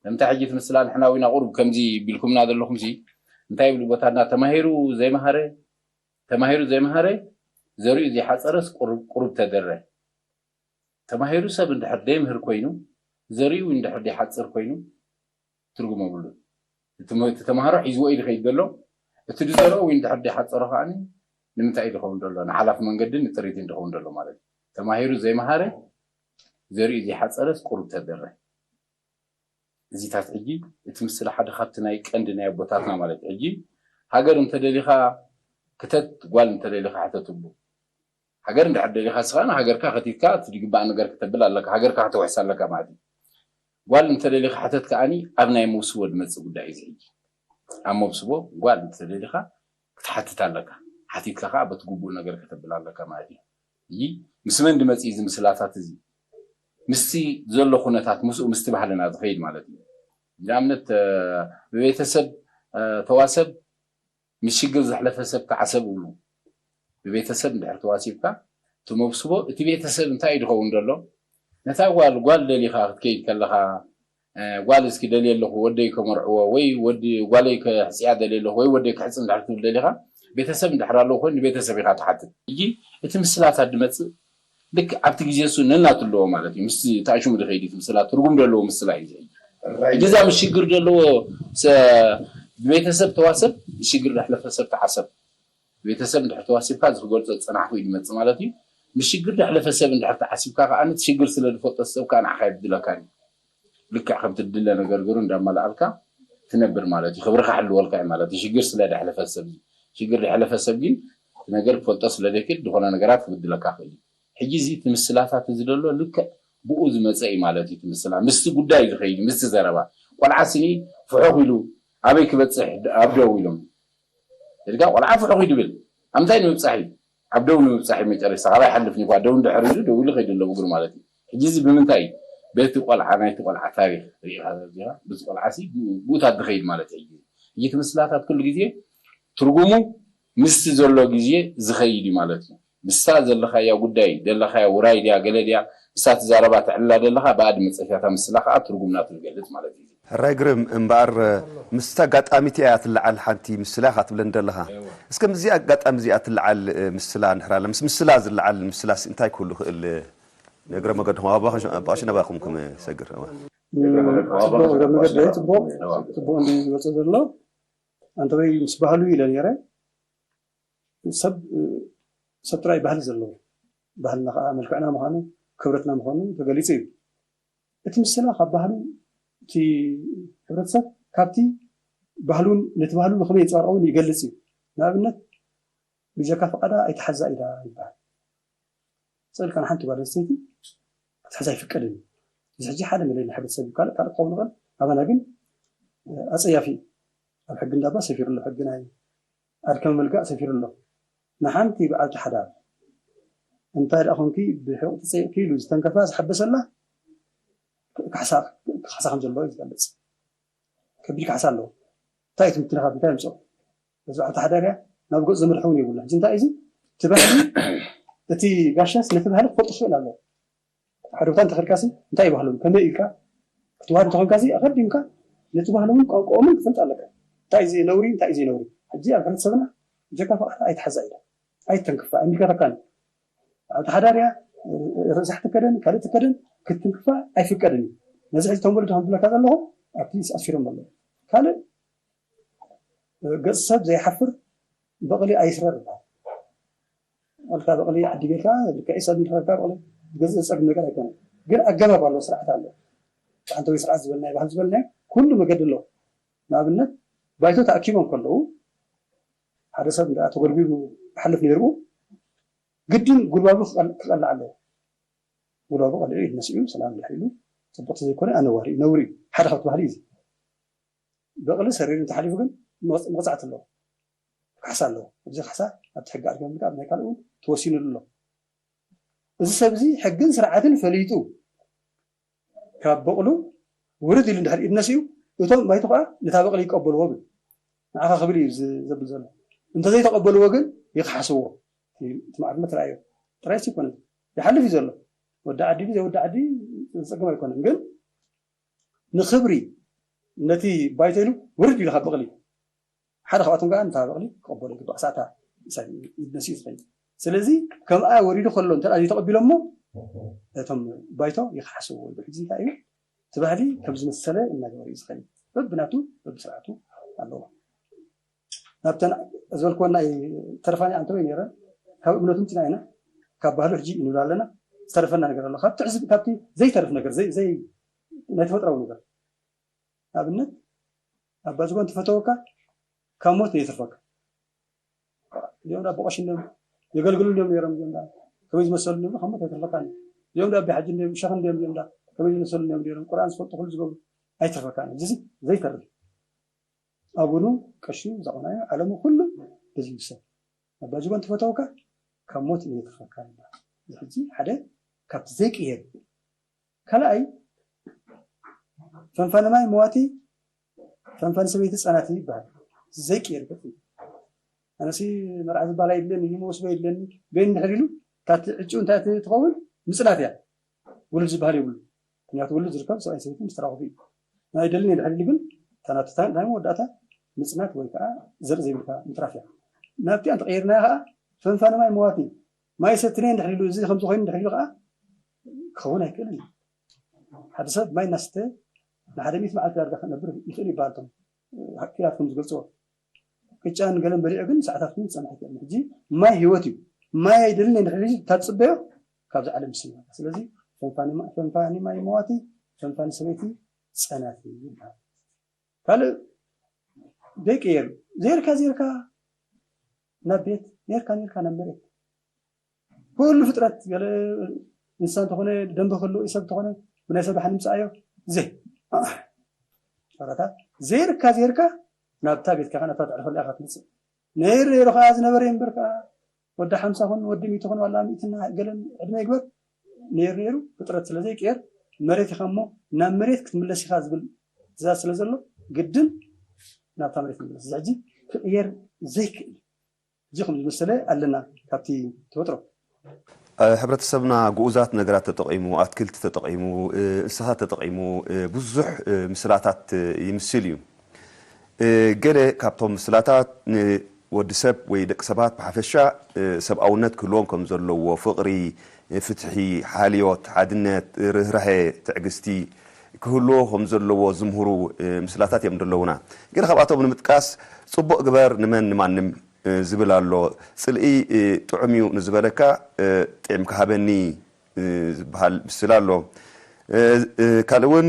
ንምንታይ ሕጂ እቲ ምስላ ንሕና ዊና ቁሩብ ከምዚ ቢልኩምና ዘለኹም ሲ፣ እንታይ ይብሉ ቦታና፣ ተማሂሩ ዘይመሃረ፣ ተማሂሩ ዘይመሃረ ዘሪኡ ዘይሓጸረስ ቁሩብ፣ ቁሩብ ተደረ። ተማሂሩ ሰብ እንድሕር ደይምህር ኮይኑ፣ ዘሪኡ እንድሕር ደይሓጽር ኮይኑ፣ ትርጉም የብሉን። እቲ ም-፣ እቲ ተማሃሮ ሒዝዎ እዩ ዝኸይድ ዘሎ። እቲ ዝዘርኦ ወይ እንድሕር ደይሓጸሮ ከኣ ንምንታይ እዩ ዝኸውን ዘሎ? ንሓላፍ መንገድን ንጥሪትን ዝኸውን ዘሎ ማለት እዩ። ተማሂሩ ዘይመሃረ ዘሪኡ ዘይሓጸረስ ቁሩብ ተደረ። እዚታት ሕጂ እቲ ምስላ ሓደ ካብቲ ናይ ቀንዲ ናይ ኣቦታትና ማለት እዩ። ሕጂ ሃገር እንተደሊኻ ክተት፣ ጓል እንተደሊኻ ሕተት ትብሉ። ሃገር እንድሕር ደሊኻ ስኻ ንሃገርካ ከቲትካ እቲ ዝግባእ ነገር ክተብል ኣለካ፣ ሃገርካ ከተውሕስ ኣለካ ማለት እዩ። ጓል እንተደሊኻ ሕተት ከኣኒ ኣብ ናይ መውስቦ ዝመጽእ ጉዳይ እዩ። እዚ ሕጂ ኣብ መውስቦ ጓል እንተደሊኻ ክትሓትት ኣለካ፣ ሓቲትካ ከኣ በቲ ግቡእ ነገር ከተብል ኣለካ ማለት እዩ። እዚ ምስ መን ዝመጽእ እዚ ምስላታት እዚ? ምስቲ ዘሎ ኩነታት ምስኡ ምስቲ ባህልና ዝኸይድ ማለት እዩ። ንኣብነት፣ እ፣ ብቤተሰብ፣ እ፣ ተዋሰብ ምስ ሽግር ዘሕለፈ ሰብ ተዓሰብ ይብሉ። ብቤተሰብ እንድሕር ተዋሲብካ እቲ መብስቦ እቲ ቤተሰብ እንታይ እዩ ዝኸውን ዘሎ? ነታ ጓል፣ ጓል ደሊኻ ክትከይድ ከለኻ፣ እ፣ ጓል እስኪ ደልየ ኣለኹ ወደይ ከመርዕዎ ወይ ወዲ ጓለይ ከሕፅያ ደልየ ኣለኹ ወይ ወደይ ክሕፅ እንድሕር ትብል ደሊኻ፣ ቤተሰብ እንድሕር ኣለዎ ኮይኑ ንቤተሰብ ኢኻ ትሓትት። ሕጂ እቲ ምስላታት ዝመፅእ ልክዕ ኣብቲ ግዜ እሱ ነናቱ ኣለዎ ማለት እዩ። ምስ ተኣሽሙ ዝኸይድ እቲ ምስላ ትርጉም ዘለዎ ምስላ እዩ። እዚ ሕጂ እዛ ምስ ሽግር ዘለዎ ሰ-፣ ብቤተሰብ ተዋሰብ፣ ብሽግር ዘሕለፈ ሰብ ተዓሰብ። ቤተሰብ እንድሕር ተዋሲብካ እዚ ክገልፆ ዝፀናሕኩ እዩ ዝመፅእ ማለት እዩ። ብሽግር ዘሕለፈ ሰብ እንድሕር ተዓሲብካ ከዓ እቲ ሽግር ስለ ዝፈልጦ ሰብ ከዓ ንዓኻ የብድለካን እዩ። ልክዕ ከምቲ ድለ ነገር ገሩ እንዳማልኣልካ ትነብር ማለት እዩ። ክብርኻ ሕልወልካ እዩ ማለት እዩ። ሽግር ስለ ዘሕለፈ ሰብ፣ ሽግር ዘሕለፈ ሰብ ግን ነገር ክፈልጦ ስለ ዘይክእል ዝኾነ ነገራት ክብድለካ ክእል እዩ። ሕጂ እዚ እቲ ምስላታት እዚ ዘሎ ልክዕ ብኡ ዝመፀ እዩ ማለት እዩ። እቲ ምስላ ምስቲ ጉዳይ ዝኸይድ እዩ፣ ምስቲ ዘረባ። ቆልዓ ስኒ ፍሑኽ ኢሉ ኣበይ ክበፅሕ ኣብ ደው ኢሎም። እድጋ ቆልዓ ፍሑኽ እዩ ድብል ኣብ ምንታይ ንምብፃሕ እዩ? ኣብ ደው ንምብፃሕ እዩ። መጨረሻ ካባይ ሓልፍ ኒኳ ደው እንድሕር ኢሉ ደው ኢሉ ከይዱ ኣሎ ብእግሩ ማለት እዩ። ሕጂ እዚ ብምንታይ እዩ? በቲ ቆልዓ ናይቲ ቆልዓ ታሪክ ሪኢኻ ዚኻ ብቲ ቆልዓ ሲ ብኡታት ዝኸይድ ማለት እዩ። ሕጂ እቲ ምስላታት ኩሉ ግዜ ትርጉሙ ምስቲ ዘሎ ግዜ ዝኸይድ እዩ ማለት እዩ። ምስታ ዘለኻያ ጉዳይ ዘለኻያ ውራይ ድያ ገለ ድያ ምስታ ትዛረባ ተዕልላ ዘለኻ ብኣድ መፀፊያታ ምስላ ከዓ ትርጉም ናቱ ዝገልፅ ማለት እዩ። ሕራይ ግርም እምበኣር ምስቲ ኣጋጣሚቲ እያ ትለዓል ሓንቲ ምስላ ኢኻ ትብለኒ ዘለኻ። እስከ ምስዚ ኣጋጣሚ እዚኣ ትለዓል ምስላ እንድሕር ኣላ ምስ ምስላ ዝለዓል ምስላስ እንታይ ክህሉ ክእል? ንእግረ መገድኹም ኣባሽ ናባኹም ክምሰግር። ጽቡቅ እግረ መገድ ጽቡቅ ጽቡቅ እንዲ ዝወፀ ዘሎ ኣንተበይ ምስ ባህሉ ኢለ ነይረ። ሰብ ሰብ ጥራይ ባህሊ ዘለዎ ባህልና ከዓ መልክዕና ምዃኑ ክብረትና ምዃኑ ተገሊፁ እዩ። እቲ ምስላ ካብ ባህሉ እቲ ሕብረተሰብ ካብቲ ባህሉን ነቲ ባህሉ ብከመይ የንፀባርቀውን ይገልፅ እዩ። ንኣብነት ብጀካ ፈቃዳ ኣይትሓዛ ኢዳ ይበሃል። ስእልካ ንሓንቲ ጓል ኣንስተይቲ ክትሕዛ ኣይፍቀድን እዩ። እዚ ሕጂ ሓደ መለለይ ናይ ሕብረተሰብ እዩ። ካልእ ካልእ ክኸውን ይኽእል፣ ኣባና ግን ኣፀያፊ እዩ። ኣብ ሕጊ እንዳባ ሰፊሩ ኣሎ፣ ሕጊ ናይ ኣድካሚ መልጋእ ሰፊሩ ኣሎ። ንሓንቲ በዓልቲ ሓዳር እንታይ ደኣ ኮንኪ ብሕቕቲ ፀይቕኪ ኢሉ ዝተንከፋ ዝሓበሰላ ክሕሳ ከም ዘለዎ እዩ ዝገልፅ። ከቢድ ካሕሳ ኣለዎ። እንታይ እዩ ትምትንኻፍ እንታይ የምፅኦ? በዚ በዓልቲ ሓዳር እያ ናብ ገፁ ዘምርሐ እውን የብሉ። ሕጂ እንታይ እዩ እዚ እቲ ባህሊ እቲ ጋሻስ ነቲ ባህሊ ክፈልጦ ክኽእል ኣለዎ። ሓደ ቦታ እንተኸድካሲ እንታይ እዩ ባህሎም ከመይ ኢልካ ክትዋሃድ እንተኾንካሲ ኣቐዲምካ ነቲ ባህሎምን ቋንቋኦምን ክፈልጥ ኣለካ። እንታይ እዩ ነውሪ እንታይ እዩ ነውሪ? ሕጂ ኣብ ሕብረተሰብና ጀካ ፈቓድ ኣይትሓዛ ኢላ ኣይተንክፋ ኣይምልከተካን። ኣብቲ ሓዳር እያ ርእሳ ክትከደን ካልእ ትከደን ክትንክፋ ኣይፍቀድን እዩ። ነዚ ሕጂ ተንበሉ ከም ዝብለካ ዘለኹ ኣብቲ ኣስፊሮም ኣለዉ። ካልእ ገፅ ሰብ ዘይሓፍር በቕሊ ኣይስረር ይበሃል። ኣልካ በቕሊ ዓዲ ጌርካ ልክዕ ሰብ እንተረካ በቕሊ ገዝ ዘፀግም ነገር ኣይኮነን። ግን ኣገባብ ኣሎ፣ ስርዓት ኣሎ። ሓንተ ወይ ስርዓት ዝበልናዮ ባህል ዝበልናዮ ኩሉ መገዲ ኣሎ። ንኣብነት ባይቶ ተኣኪቦም ከለዉ ሓደ ሰብ እንዳ ተጎልቢቡ ክሓልፍ ነይርኡ ግድን ጉልባቡ ክቐልዕ ኣለዎ። ጉልባቡ ቀሊዑ ኢድ መሲኡ ሰላም ድሕር ኢሉ ፅቡቅ ተዘይኮነ ኣነዋሪ እዩ፣ ነውሪ እዩ። ሓደ ካብቲ ባህሊ እዩ። በቕሊ ሰሪሩ እንተሓሊፉ ግን መቕፃዕቲ ኣለዎ፣ ካሕሳ ኣለዎ። እዚ ካሕሳ ኣብቲ ሕጊ ኣድገምልካ ኣብ ናይ ካልእ እውን ተወሲኑሉ ኣሎ። እዚ ሰብ እዚ ሕግን ስርዓትን ፈሊጡ ካብ በቕሉ ውርድ ኢሉ እንድሕር ኢድ ነሲኡ እቶም ባይቶ ከዓ ነታ በቕሊ ይቀበልዎ ብል ንዓኻ ክብል እዩ ዘብል ዘሎ። እንተዘይተቐበልዎ ግን ይክሓስዎ። እቲ ማዕርነት ረኣዮ ጥራይ ይኮነ ይሓልፍ እዩ ዘሎ። ወዲ ዓዲ ዘይወዲ ዓዲ ዝፀገም ኣይኮነን። ግን ንክብሪ ነቲ ባይቶ ኢሉ ውርድ ኢሉ ካብ በቕሊ ሓደ ካብኣቶም ከዓ ነታ በቕሊ ክቐበሎ ይግባእ። ሳዕታ ኢድ ነሲኡ ዝኸይድ ስለዚ ከምኣ ወሪዱ ከሎ እንተ ዘይተቐቢሎሞ እቶም ባይቶ ይክሓስዎ። ሕዚ እንታይ እዩ እቲ ባህሊ ከም ዝመሰለ እናገበረ እዩ ዝኸይድ። በብናቱ በብስርዓቱ ኣለዎ። ናብተን ዝበልክወን ናይ ተረፋኒ ኣንተወይ ነይረ ካብ እምነቱ ምፅና ኢና ካብ ባህሉ ሕጂ ንብል ኣለና። ዝተረፈና ነገር ኣሎ ካብ ትዕዝብ ካብቲ ዘይተርፍ ነገር ዘይ ዘይ ናይ ተፈጥራዊ ነገር ኣብነት ኣባ ዝጎን ትፈተወካ ካብ ሞት የትርፈካ። እዚኦም ዳ በቆሽ እንዲም የገልግሉ እንዲም ነይሮም እዚኦም ዳ ከመይ ዝመሰሉ እንዲም ካብ ሞት ኣይትርፈካ። እዚኦም ዳ ኣቢ ሓጂ እንዲም ሸኽ እንዲም እዚኦም ዳ ከመይ ዝመሰሉ እንዲም ነይሮም ቁርኣን ዝፈልጡ ኩሉ ዝገብሩ ኣይትርፈካ። እዚ ዘይተርፍ ኣቡኑ ቀሹ ዘቆናዮ ዓለሙ ኩሉ በዚ ይውሰድ። ኣባ ጅጎን ትፈተውካ ካብ ሞት እየ ትፈካ ይባል። እዚ ሕጂ ሓደ ካብቲ ዘይቅየር ካልኣይ ፈንፋኒ ማይ መዋቲ ፈንፋኒ ሰበይቲ ጸናቲ ይባሃል። ዘይቅየር ገጽ እዩ። ኣነሲ መርዓ ዝባል ኣይድለኒ ንመወስዶ የድለኒ በይን ድሕር ኢሉ ታቲ ዕጭኡ እንታይ ትኸውን ምጽናት እያ። ውሉድ ዝበሃል የብሉ። ምክንያቱ ውሉድ ዝርከብ ሰብኣይ ሰበይቲ ምስ ተራኸቡ እዩ። ናይ ደልን የድሕር ኢሉ ግን እታ ናቱ ናይ መወዳእታ ምፅናት ወይ ከዓ ዘርኢ ዘይብልካ ምትራፍ እያ። ናብቲኣ እንተቐይርናያ ከዓ ፈንፋኒ ማይ መዋቲ ማይ ሰትነ እንድሕር ኢሉ እዚ ከምዚ ኮይኑ እንድሕር ኢሉ ከዓ ክኸውን ኣይክእልን እዩ። ሓደ ሰብ ማይ እናስተ ንሓደ ሚእቲ መዓልቲ ዳርጋ ክነብር ይኽእል ይበሃል። እቶም ሓኪላት ከም ዝገልፅዎ ቅጫን ገለን በሊዑ ግን ሰዓታት ግን ክፀንሕ ይኽእል። ሕጂ ማይ ህይወት እዩ። ማይ ኣይደልን እንድሕር ኢሉ እታ ትፅበዮ ካብዚ ዓለም ይስናበል። ስለዚ ፈንፋኒ ማይ መዋቲ ፈንፋኒ ሰበይቲ ፀናቲ ይበሃል። ካልእ ዘይቅየር ዘይርካ ዘይርካ ናብ ቤት ኔርካ ኔርካ ናብ መሬት ኩሉ ፍጥረት ገለ እንስሳ እንተኾነ ደንበ ክህልዎ እዩ ሰብ እንተኾነ ብናይ ሰብ ደሓን ንምፅኣዮ ዘይ ጨረታ ዘይርካ ዘይርካ ናብታ ቤትካ ናብታ ትዕርፈላ ኢኻ ትመፅእ ነይሩ ነይሩ ከዓ ዝነበረ እምበር ከዓ ወዲ ሓምሳ ኹን ወዲ ሚእቲ ኹን ዋላ ሚእትና ገለን ዕድመ ይግበር ነይሩ ነይሩ ፍጥረት ስለ ዘይቅየር መሬት ኢኻ እሞ ናብ መሬት ክትምለስ ኢኻ ዝብል ትእዛዝ ስለ ዘሎ ግድን ናብታ መሬት ንምለስ እዚ ሕጂ ክቕየር ዘይክእል እዚ ከም ዝመሰለ ኣለና ካብቲ ተፈጥሮ ሕብረተሰብና ግኡዛት ነገራት ተጠቒሙ ኣትክልቲ ተጠቒሙ እንስሳት ተጠቒሙ ብዙሕ ምስላታት ይምስል እዩ። ገለ ካብቶም ምስላታት ንወዲ ሰብ ወይ ደቂ ሰባት ብሓፈሻ ሰብኣውነት ክህልዎም ከም ዘለዎ፣ ፍቕሪ፣ ፍትሒ፣ ሓልዮት፣ ሓድነት፣ ርህራሄ፣ ትዕግስቲ ክህልዎ ከም ዘለዎ ዝምህሩ ምስላታት እዮም ዘለዉና። ገለ ካብኣቶም ንምጥቃስ፣ ጽቡቕ ግበር ንመን ንማንም ዝብል ኣሎ። ጽልኢ ጥዑም እዩ ንዝበለካ ጥዒምካ ሃበኒ ዝበሃል ምስላ ኣሎ። ካልእ እውን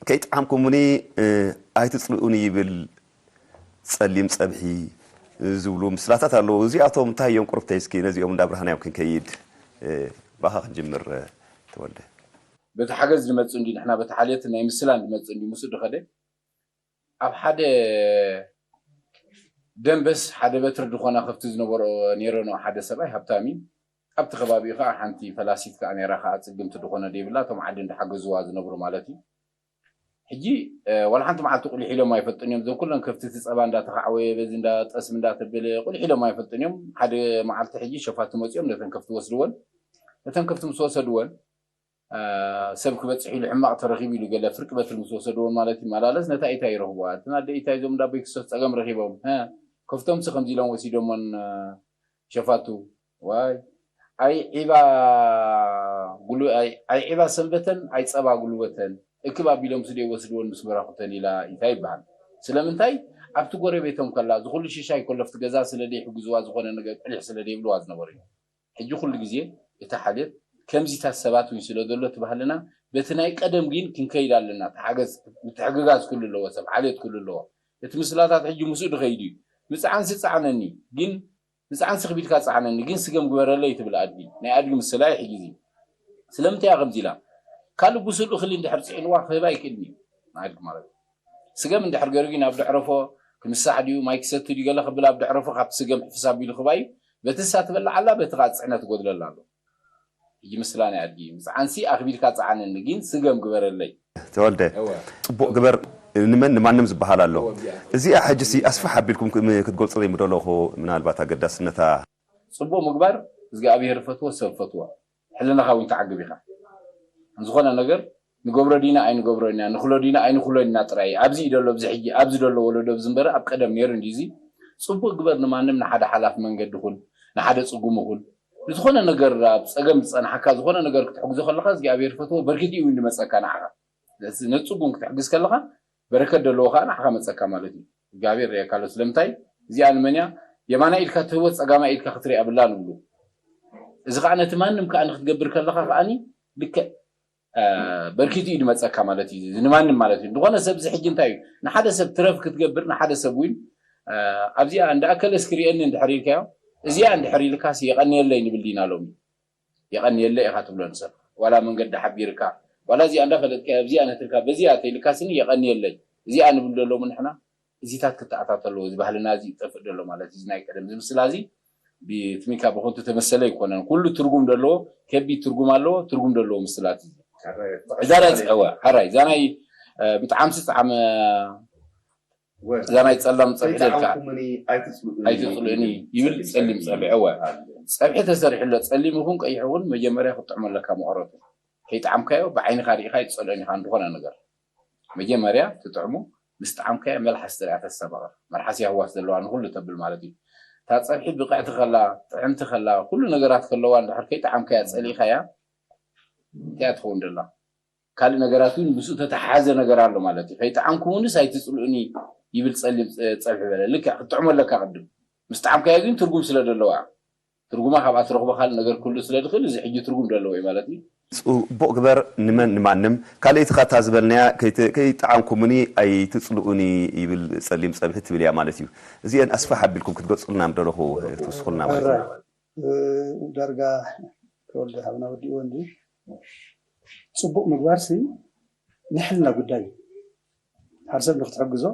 ከይጠዓምኩምኒ ኣይትፅልኡኒ ይብል ፀሊም ፀብሒ ዝብሉ ምስላታት ኣለዉ። እዚኣቶም እንታይ እዮም? ቁርብተይ እስኪ ነዚኦም እንዳብርሃናዮም ክንከይድ ብኣኻ ክንጅምር ተወልደ። በቲ ሓገዝ ዝመፅእ እንዲ ንሕና በቲ ሓልየት ናይ ምስላን ዝመፅእ እንዲ ምስኡ ድኸደ ኣብ ሓደ ደንበስ ሓደ በትሪ ዝኾና ከፍቲ ዝነበሮ ነይረኖ ሓደ ሰብኣይ ሃብታም እዩ። ኣብቲ ከባቢኡ ከዓ ሓንቲ ፈላሲት ከዓ ነይራ ከዓ ፅግምቲ ዝኾነ ደይብላ እቶም ዓዲ እንዳሓገዝዋ ዝነብሩ ማለት እዩ። ሕጂ ዋላ ሓንቲ መዓልቲ ቁሊሕ ኢሎም ኣይፈልጡን እዮም። እዞም ኩለን ከፍቲ እቲ ፀባ እንዳተኻዕወየ በዚ እንዳ ጠስሚ እንዳተበለ ቁሊሕ ኢሎም ኣይፈልጡን እዮም። ሓደ መዓልቲ ሕጂ ሸፋቱ መፂኦም ነተን ከፍቲ ወስድወን። ነተን ከፍቲ ምስ ወሰድወን ሰብ ክበፅሕ ኢሉ ሕማቕ ተረኺቡ ኢሉ ገለ ፍርቂ በትሪ ምስ ወሰድዎን ማለት ይመላለስ ነታ ኢታ ይረኽብዋ እተን ኣደ ኢታ እዞም እንዳ ኣቦይ ክስቶስ ፀገም ረኺቦም ሀ ከፍቶም ሲ ከምዚ ኢሎም ወሲዶሞን ሸፋቱ ዋይ ኣይ ዒባ ጉሉ ኣይ ኣይ ዒባ ሰንበተን ኣይ ፀባ ጉልበተን እክብ ኣቢሎም ስደይ ወስድወን ምስ በራኹተን ኢላ ኢታ ይበሃል ስለምንታይ ኣብቲ ጎረቤቶም ከላ ዝኹሉ ሽሻይ ኮለፍቲ ገዛ ስለ ደይሕግዝዋ ዝኾነ ነገር ቅሊሕ ስለ ደይብልዋ ዝነበሩ እዩ ሕጂ ኩሉ ግዜ እቲ ሓልዮት ከምዚታት ሰባት እውን ስለ ዘሎ እቲ ባህልና በቲ ናይ ቀደም ግን ክንከይድ ኣለና ተሓገዝ ምትሕግጋዝ ኩሉ ኣለዎ ሰብ ሓልዮት ኩሉ ኣለዎ እቲ ምስላታት ሕጂ ምስኡ ድኸይድ እዩ ምፅዓንሲ ፃዕነኒ ግን ምፅዓንሲ ክቢድካ ፃዕነኒ ግን ስገም ግበረለይ ትብል ኣድጊ ናይ ኣድጊ ምስላ እዩ ሕጂ እዚ ስለምንታይ እያ ከምዚ ኢላ ካልእ ብሱል እኽሊ እንድሕር ፅዒንዋ ክህባ ይክእልኒ ኣድጊ ማለት ስገም እንድሕር ገይሩ ግን ኣብ ደዕረፎ ክምሳሕ ድዩ ማይ ክሰቲ ድዩ ገለ ክብል ኣብ ደዕረፎ ካብቲ ስገም ሕፍስ ኣቢሉ ክባዩ በቲ ንሳ ትበልዕ ኣላ በቲ ከዓ ፅዕነ ትጎድለላ ኣሎ ሕጂ ምስላ ናይ ኣድጊ ምፅዓንሲ ኣኽቢድካ ፀዓነኒ ግን ስገም ግበረለይ ተወልደ ፅቡቅ ግበር ንመን ንማንም ዝበሃል ኣሎ እዚኣ ሕጂ ሲ ኣስፍሕ ኣቢልኩም ክትገልፁ ዘይምደለኹ ምናልባት ኣገዳስነታ ፅቡቅ ምግባር እግዚኣብሔር ፈትዎ ሰብ ፈትዎ ሕልናኻ እውን ተዓግብ ኢኻ ዝኾነ ነገር ንገብሮ ዲና ኣይንገብሮ ኢና ንኽሎ ዲና ኣይንኽሎ ኢና ጥራይ ኣብዚ እዩ ደሎ ኣብዚ ሕጂ ኣብዚ ደሎ ወለዶ ኣብዚ እምበር ኣብ ቀደም ነይሩ እንዲ እዚ ፅቡቅ ግበር ንማንም ንሓደ ሓላፍ መንገዲ ኩን ንሓደ ፅጉም ኩን ንዝኾነ ነገር ኣብ ፀገም ዝፀናሓካ ዝኾነ ነገር ክትሕግዞ ከለካ እግዚኣብሔር ፈትዎ በርኪት እዩ እንድመፀካ ንዓኻ ነፅጉም ክትሕግዝ ከለካ በረከት ዘለዎ ከዓ ንዓኻ መፀካ ማለት እዩ እግዚኣብሔር ርእየካ ኣሎ ስለምንታይ እዚኣ ንመን እያ የማናይ ኢድካ ትህቦ ፀጋማይ ኢድካ ክትሪኣ ብላ ንብሉ እዚ ከዓ ነቲ ማንም ከዓ ንክትገብር ከለካ ከዓኒ ልክዕ በርኪቱ እዩ ዝመፀካ ማለት እዩ ንማንም ማለት እዩ ዝኾነ ሰብ እዚ ሕጂ እንታይ እዩ ንሓደ ሰብ ትረፍ ክትገብር ንሓደ ሰብ እውን ኣብዚኣ እንዳ ኣከለ እስክሪአኒ እንድሕር ኢልካዮ እዚኣ እንድሕር ኢልካስ የቐንየለይ ንብል ዲና ሎሚ የቐንየለይ ኢኻ ትብሎ ንሰብ ዋላ መንገዲ ሓቢርካ ዋላ እዚኣ እንዳፈለጥካ ኣብዚኣ ነትልካ በዚኣ ተይልካስኒ የቐንየለይ እዚኣ ንብል ደሎሙ ንሕና እዚታት ክተኣታተሎ እዚ ባህልና እዚ ይጠፍእ ደሎ ማለት እዚ ናይ ቀደም ዝምስላ እዚ ብትሚካ ብኮንቱ ተመሰለ ኣይኮነን ኩሉ ትርጉም ደለዎ ከቢድ ትርጉም ኣለዎ ትርጉም ደለዎ ምስላት እዚ እዛ ናይ ፀወ ሓራይ እዛ ናይ ብጣዕምሲ ጣዕመ እዛ ናይ ፀላም ፀብሒ ደልካ ኣይትፅልእኒ ይብል ፀሊም ፀብሒ እወ ፀብሒ ተሰሪሑ ኣሎ ፀሊም ይኹን ቀይሕ ይኹን መጀመርያ ክትጥዕሞ ኣለካ መቐረቱ ከይጠዓምካዮ ብዓይንኻ ሪኢኻ ይፀልኦን ኢኻ ንዝኾነ ነገር መጀመርያ ትጥዕሙ ምስ ጠዓምካዮ መልሓስ ጥሪያ ተስተባቕር መልሓስ ያህዋስ ዘለዋ ንኹሉ ተብል ማለት እዩ እታ ፀብሒ ብቕዕቲ ከላ ጥዕምቲ ከላ ኩሉ ነገራት ከለዋ እንድሕር ከይጠዓምካያ ፀሊእኻያ እንታይ ትኸውን ደላ ካልእ ነገራት እውን ምስኡ ተተሓሓዘ ነገር ኣሎ ማለት እዩ። ከይጠዓምኩምውንስ ኣይትፅልኡኒ ይብል ፀሊም ፀብሒ በለ። ልክዕ ክትጥዕሞ ኣለካ ቅድም። ምስ ጠዓምካዮ ግን ትርጉም ስለ ደለዋ እያ። ትርጉማ ካብኣ ትረኽቦ ካልእ ነገር ክህሉ ስለ ዝኽእል እዚ ሕጂ ትርጉም ደለዎ እዩ ማለት እዩ። ጽቡቕ ግበር ንመን ንማንም። ካልኣይቲ ኻታ ዝበልናያ ከይት-፣ ከይጠዓምኩምኒ ኣይትጽልኡኒ ይብል ጸሊም ጸብሒ ትብል እያ ማለት እዩ። እዚአን ኣስፋሕ ኣቢልኩም ክትገልጹልና ምደለኹ ክትውስኹልና ማለት እዩ። ዳርጋ ተወልደ ሓብና ወዲእዎ እንጂ ጽቡቕ ምግባርሲ ናይ ሕልና ጉዳይ እዩ። ሓደ ሰብ ንክትሕግዞ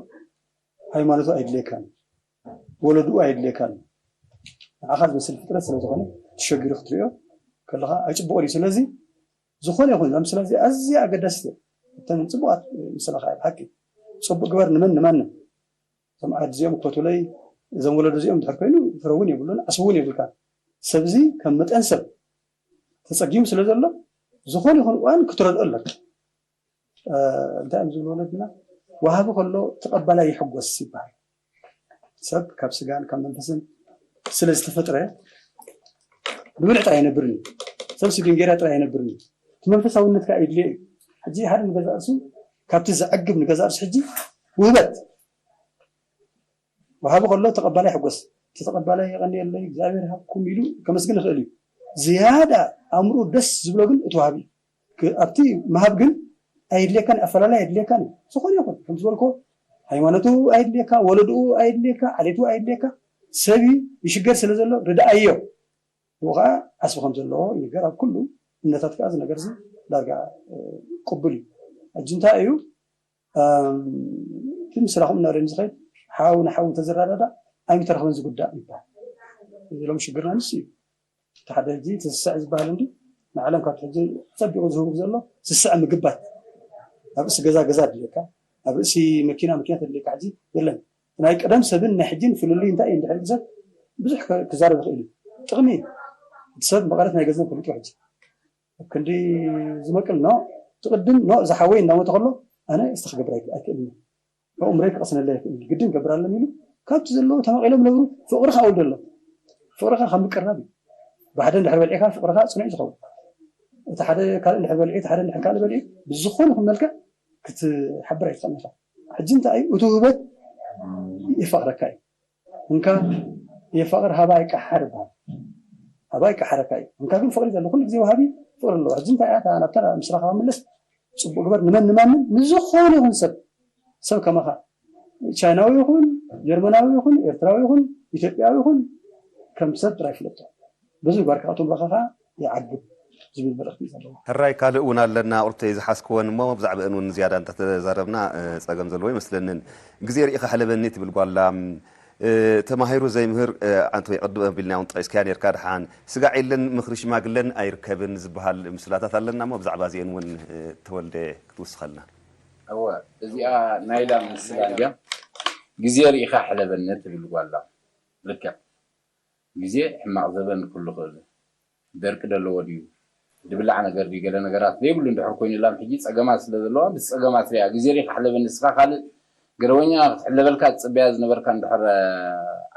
ሃይማኖቱ ኣይድልየካን፣ ወለድኡ ኣይድልየካን። ንዓኻ ዝመስል ፍጥረት ስለዝኾነ ተሸጊሩ ክትሪኦ ከለኻ ኣይፅቡቕ እዩ። ስለዚ ዝኾነ ይኹን እዛ ምስላ እዚ ኣዝያ ኣገዳሲት እያ። እተን ፅቡቓት ምስላ ከዓ ብሓቂ ፅቡቕ ግበር ንመን ንማንም እዞም ዓዲ እዚኦም ክፈትውለይ እዞም ወለዶ እዚኦም ድሕር ኮይኑ ፍረ እውን የብሉን ዓስቢ እውን የብልካ። ሰብዚ ከም መጠን ሰብ ተፀጊሙ ስለ ዘሎ ዝኾነ ይኹን እዋን ክትረድኦ ኣለካ። እንታይ እዮም ዝብሉ ወለድና? ወሃቢ ከሎ ተቐባላይ ይሕጎስ ይበሃል። ሰብ ካብ ስጋን ካብ መንፈስን ስለ ዝተፈጥረ ብብልዕ ጥራይ ኣይነብርን እዩ። ሰብ ስግን ጌራ ጥራይ ኣይነብርን እዩ። እቲ መንፈሳውነት ከዓ ይድልዮ እዩ። ሕጂ ሓደ ንገዛእ ርእሱ ካብቲ ዘዕግብ ንገዛእ ርእሱ ሕጂ ውህበት ወሃቢ ከሎ ተቐባላይ ሕጎስ እቲ ተቐባላይ የቐንየለይ እግዚኣብሔር ሃብኩም ኢሉ ከመስግን ይኽእል እዩ። ዝያዳ ኣእምሮ ደስ ዝብሎ ግን እቲ ወሃቢ እዩ። ኣብቲ ምሃብ ግን ኣየድልየካን ኣፈላላይ ኣየድልየካን እዩ። ዝኾነ ይኹን ከም ዝበልኮ ሃይማኖቱ ኣየድልየካ፣ ወለድኡ ኣየድልየካ፣ ዓሌቱ ኣየድልየካ፣ ሰብ እዩ ይሽገር ስለ ዘሎ ርድኣዮ። ብኡ ከዓ ዓስቢ ከም ዘለዎ ይንገር። ኣብ ኩሉ እምነታት ከዓ እዚ ነገር እዚ ዳርጋ ቅቡል እዩ። ሕጂ እንታይ እዩ እቲ ምስራኹም እናረም ዝኸይድ ሓው ንሓው እንተዝረዳዳእ ኣይምተረኽበን ዝጉዳእ ይበሃል። እዚ ሎም ሽግርና ንሱ እዩ። እቲ ሓደ ሕጂ እቲ ስስዕ ዝበሃል እንዲ ንዓለም ካብቲ ሕጂ ፀቢቑ ዝህቡ ዘሎ ስስዕ ምግባት ኣብ ርእሲ ገዛ ገዛ ድልየካ ኣብ ርእሲ መኪና መኪና ተድልየካ ሕጂ የለን። ናይ ቀደም ሰብን ናይ ሕጂን ፍልልይ እንታይ እዩ እንድሕር ሰብ ብዙሕ ክዛረብ ይኽእል እዩ። ጥቕሚ ሰብ መቐረት ናይ ገንዘብ ፈሊጡ ሕጂ ክንዲ ዝመቅል ኖ ትቅድም ኖ ዝሓወይ እናሞተ ከሎ ኣነ እስቲ ክገብር ኣይክእልን። ብእምሮይ ክቐስነለ ይኽእል ግድን ገብር ኣለን ኢሉ ካብቲ ዘለዎ ተመቂሎም ነብሩ ፍቅሪ ካውልደሎ። ፍቅርካ ካብ ምቅራብ እዩ። ብሓደ እንድሕር በልዒካ ፍቅርካ ፅኑዕ ዝኸውን እቲ ሓደ ካልእ እንድሕር በልዒ ሓደ እንድሕር ካልእ በልዒ ብዝኾነ ይኹን መልክዕ ክትሓብር ኣይትኽእልካ። ሕጂ እንታይ እዩ እቲ ውህበት የፋቅረካ እዩ። እንካ የፋቅር ሃባ ይቀሓር ይበሃል። ሃባ ይቀሓረካ እዩ። እንካ ግን ፍቅሪ ዘሎ ኩሉ ግዜ ወሃቢ ፍቅሪ ኣለዎ። ሕጂ እንታይ እያ ናብታ ምስራኻ ምለስ ፅቡቅ ግበር ንመን ንማንም ንዝኾነ ይኹን ሰብ ሰብ ከማኻ ቻይናዊ ይኹን ጀርመናዊ ይኹን ኤርትራዊ ይኹን ኢትዮጵያዊ ይኹን ከም ሰብ ጥራይ ፍለጦ። በዚ ምግባር ከዓ እቶም ረኸኻ ይዓግብ ዝብል መልእኽቲ እዩ ዘለዎ። ሕራይ ካልእ እውን ኣለና ቁርተይ ዝሓዝክወን እሞ ብዛዕባአን እውን ዝያዳ እንተተዛረብና ፀገም ዘለዎ ይመስለንን። ግዜ ርኢኻ ሕለበኒ ትብል ጓላ ተማሂሩ ዘይምህር ኣንተ ወይ ቅድም ኣቢልና እውን ጠቂስካያ ነርካ ድሓን ስጋዕ የለን ምኽሪ ሽማግለን ኣይርከብን ዝበሃል ምስላታት ኣለና እሞ ብዛዕባ እዚአን እውን ተወልደ ክትውስኸልና። እወ እዚኣ ናይላ ምስላ እንድያ ግዜ ርኢኻ ሕለበኒ ትብል ጓላ ልክዕ ግዜ ሕማቕ ዘበን ክህሉ ክእል ደርቂ ደለዎ ድዩ ድብላዕ ነገር ድዩ ገለ ነገራት ዘይብሉ እንድሕር ኮይኑ ላም ሕጂ ጸገማት ስለ ዘለዋ ምስ ጸገማት ሪኣ ግዜ ሪኻ ሕለበኒ ንስኻ ካልእ ገረወኛ ክትሕለበልካ ትጽበያ ዝነበርካ እንድሕር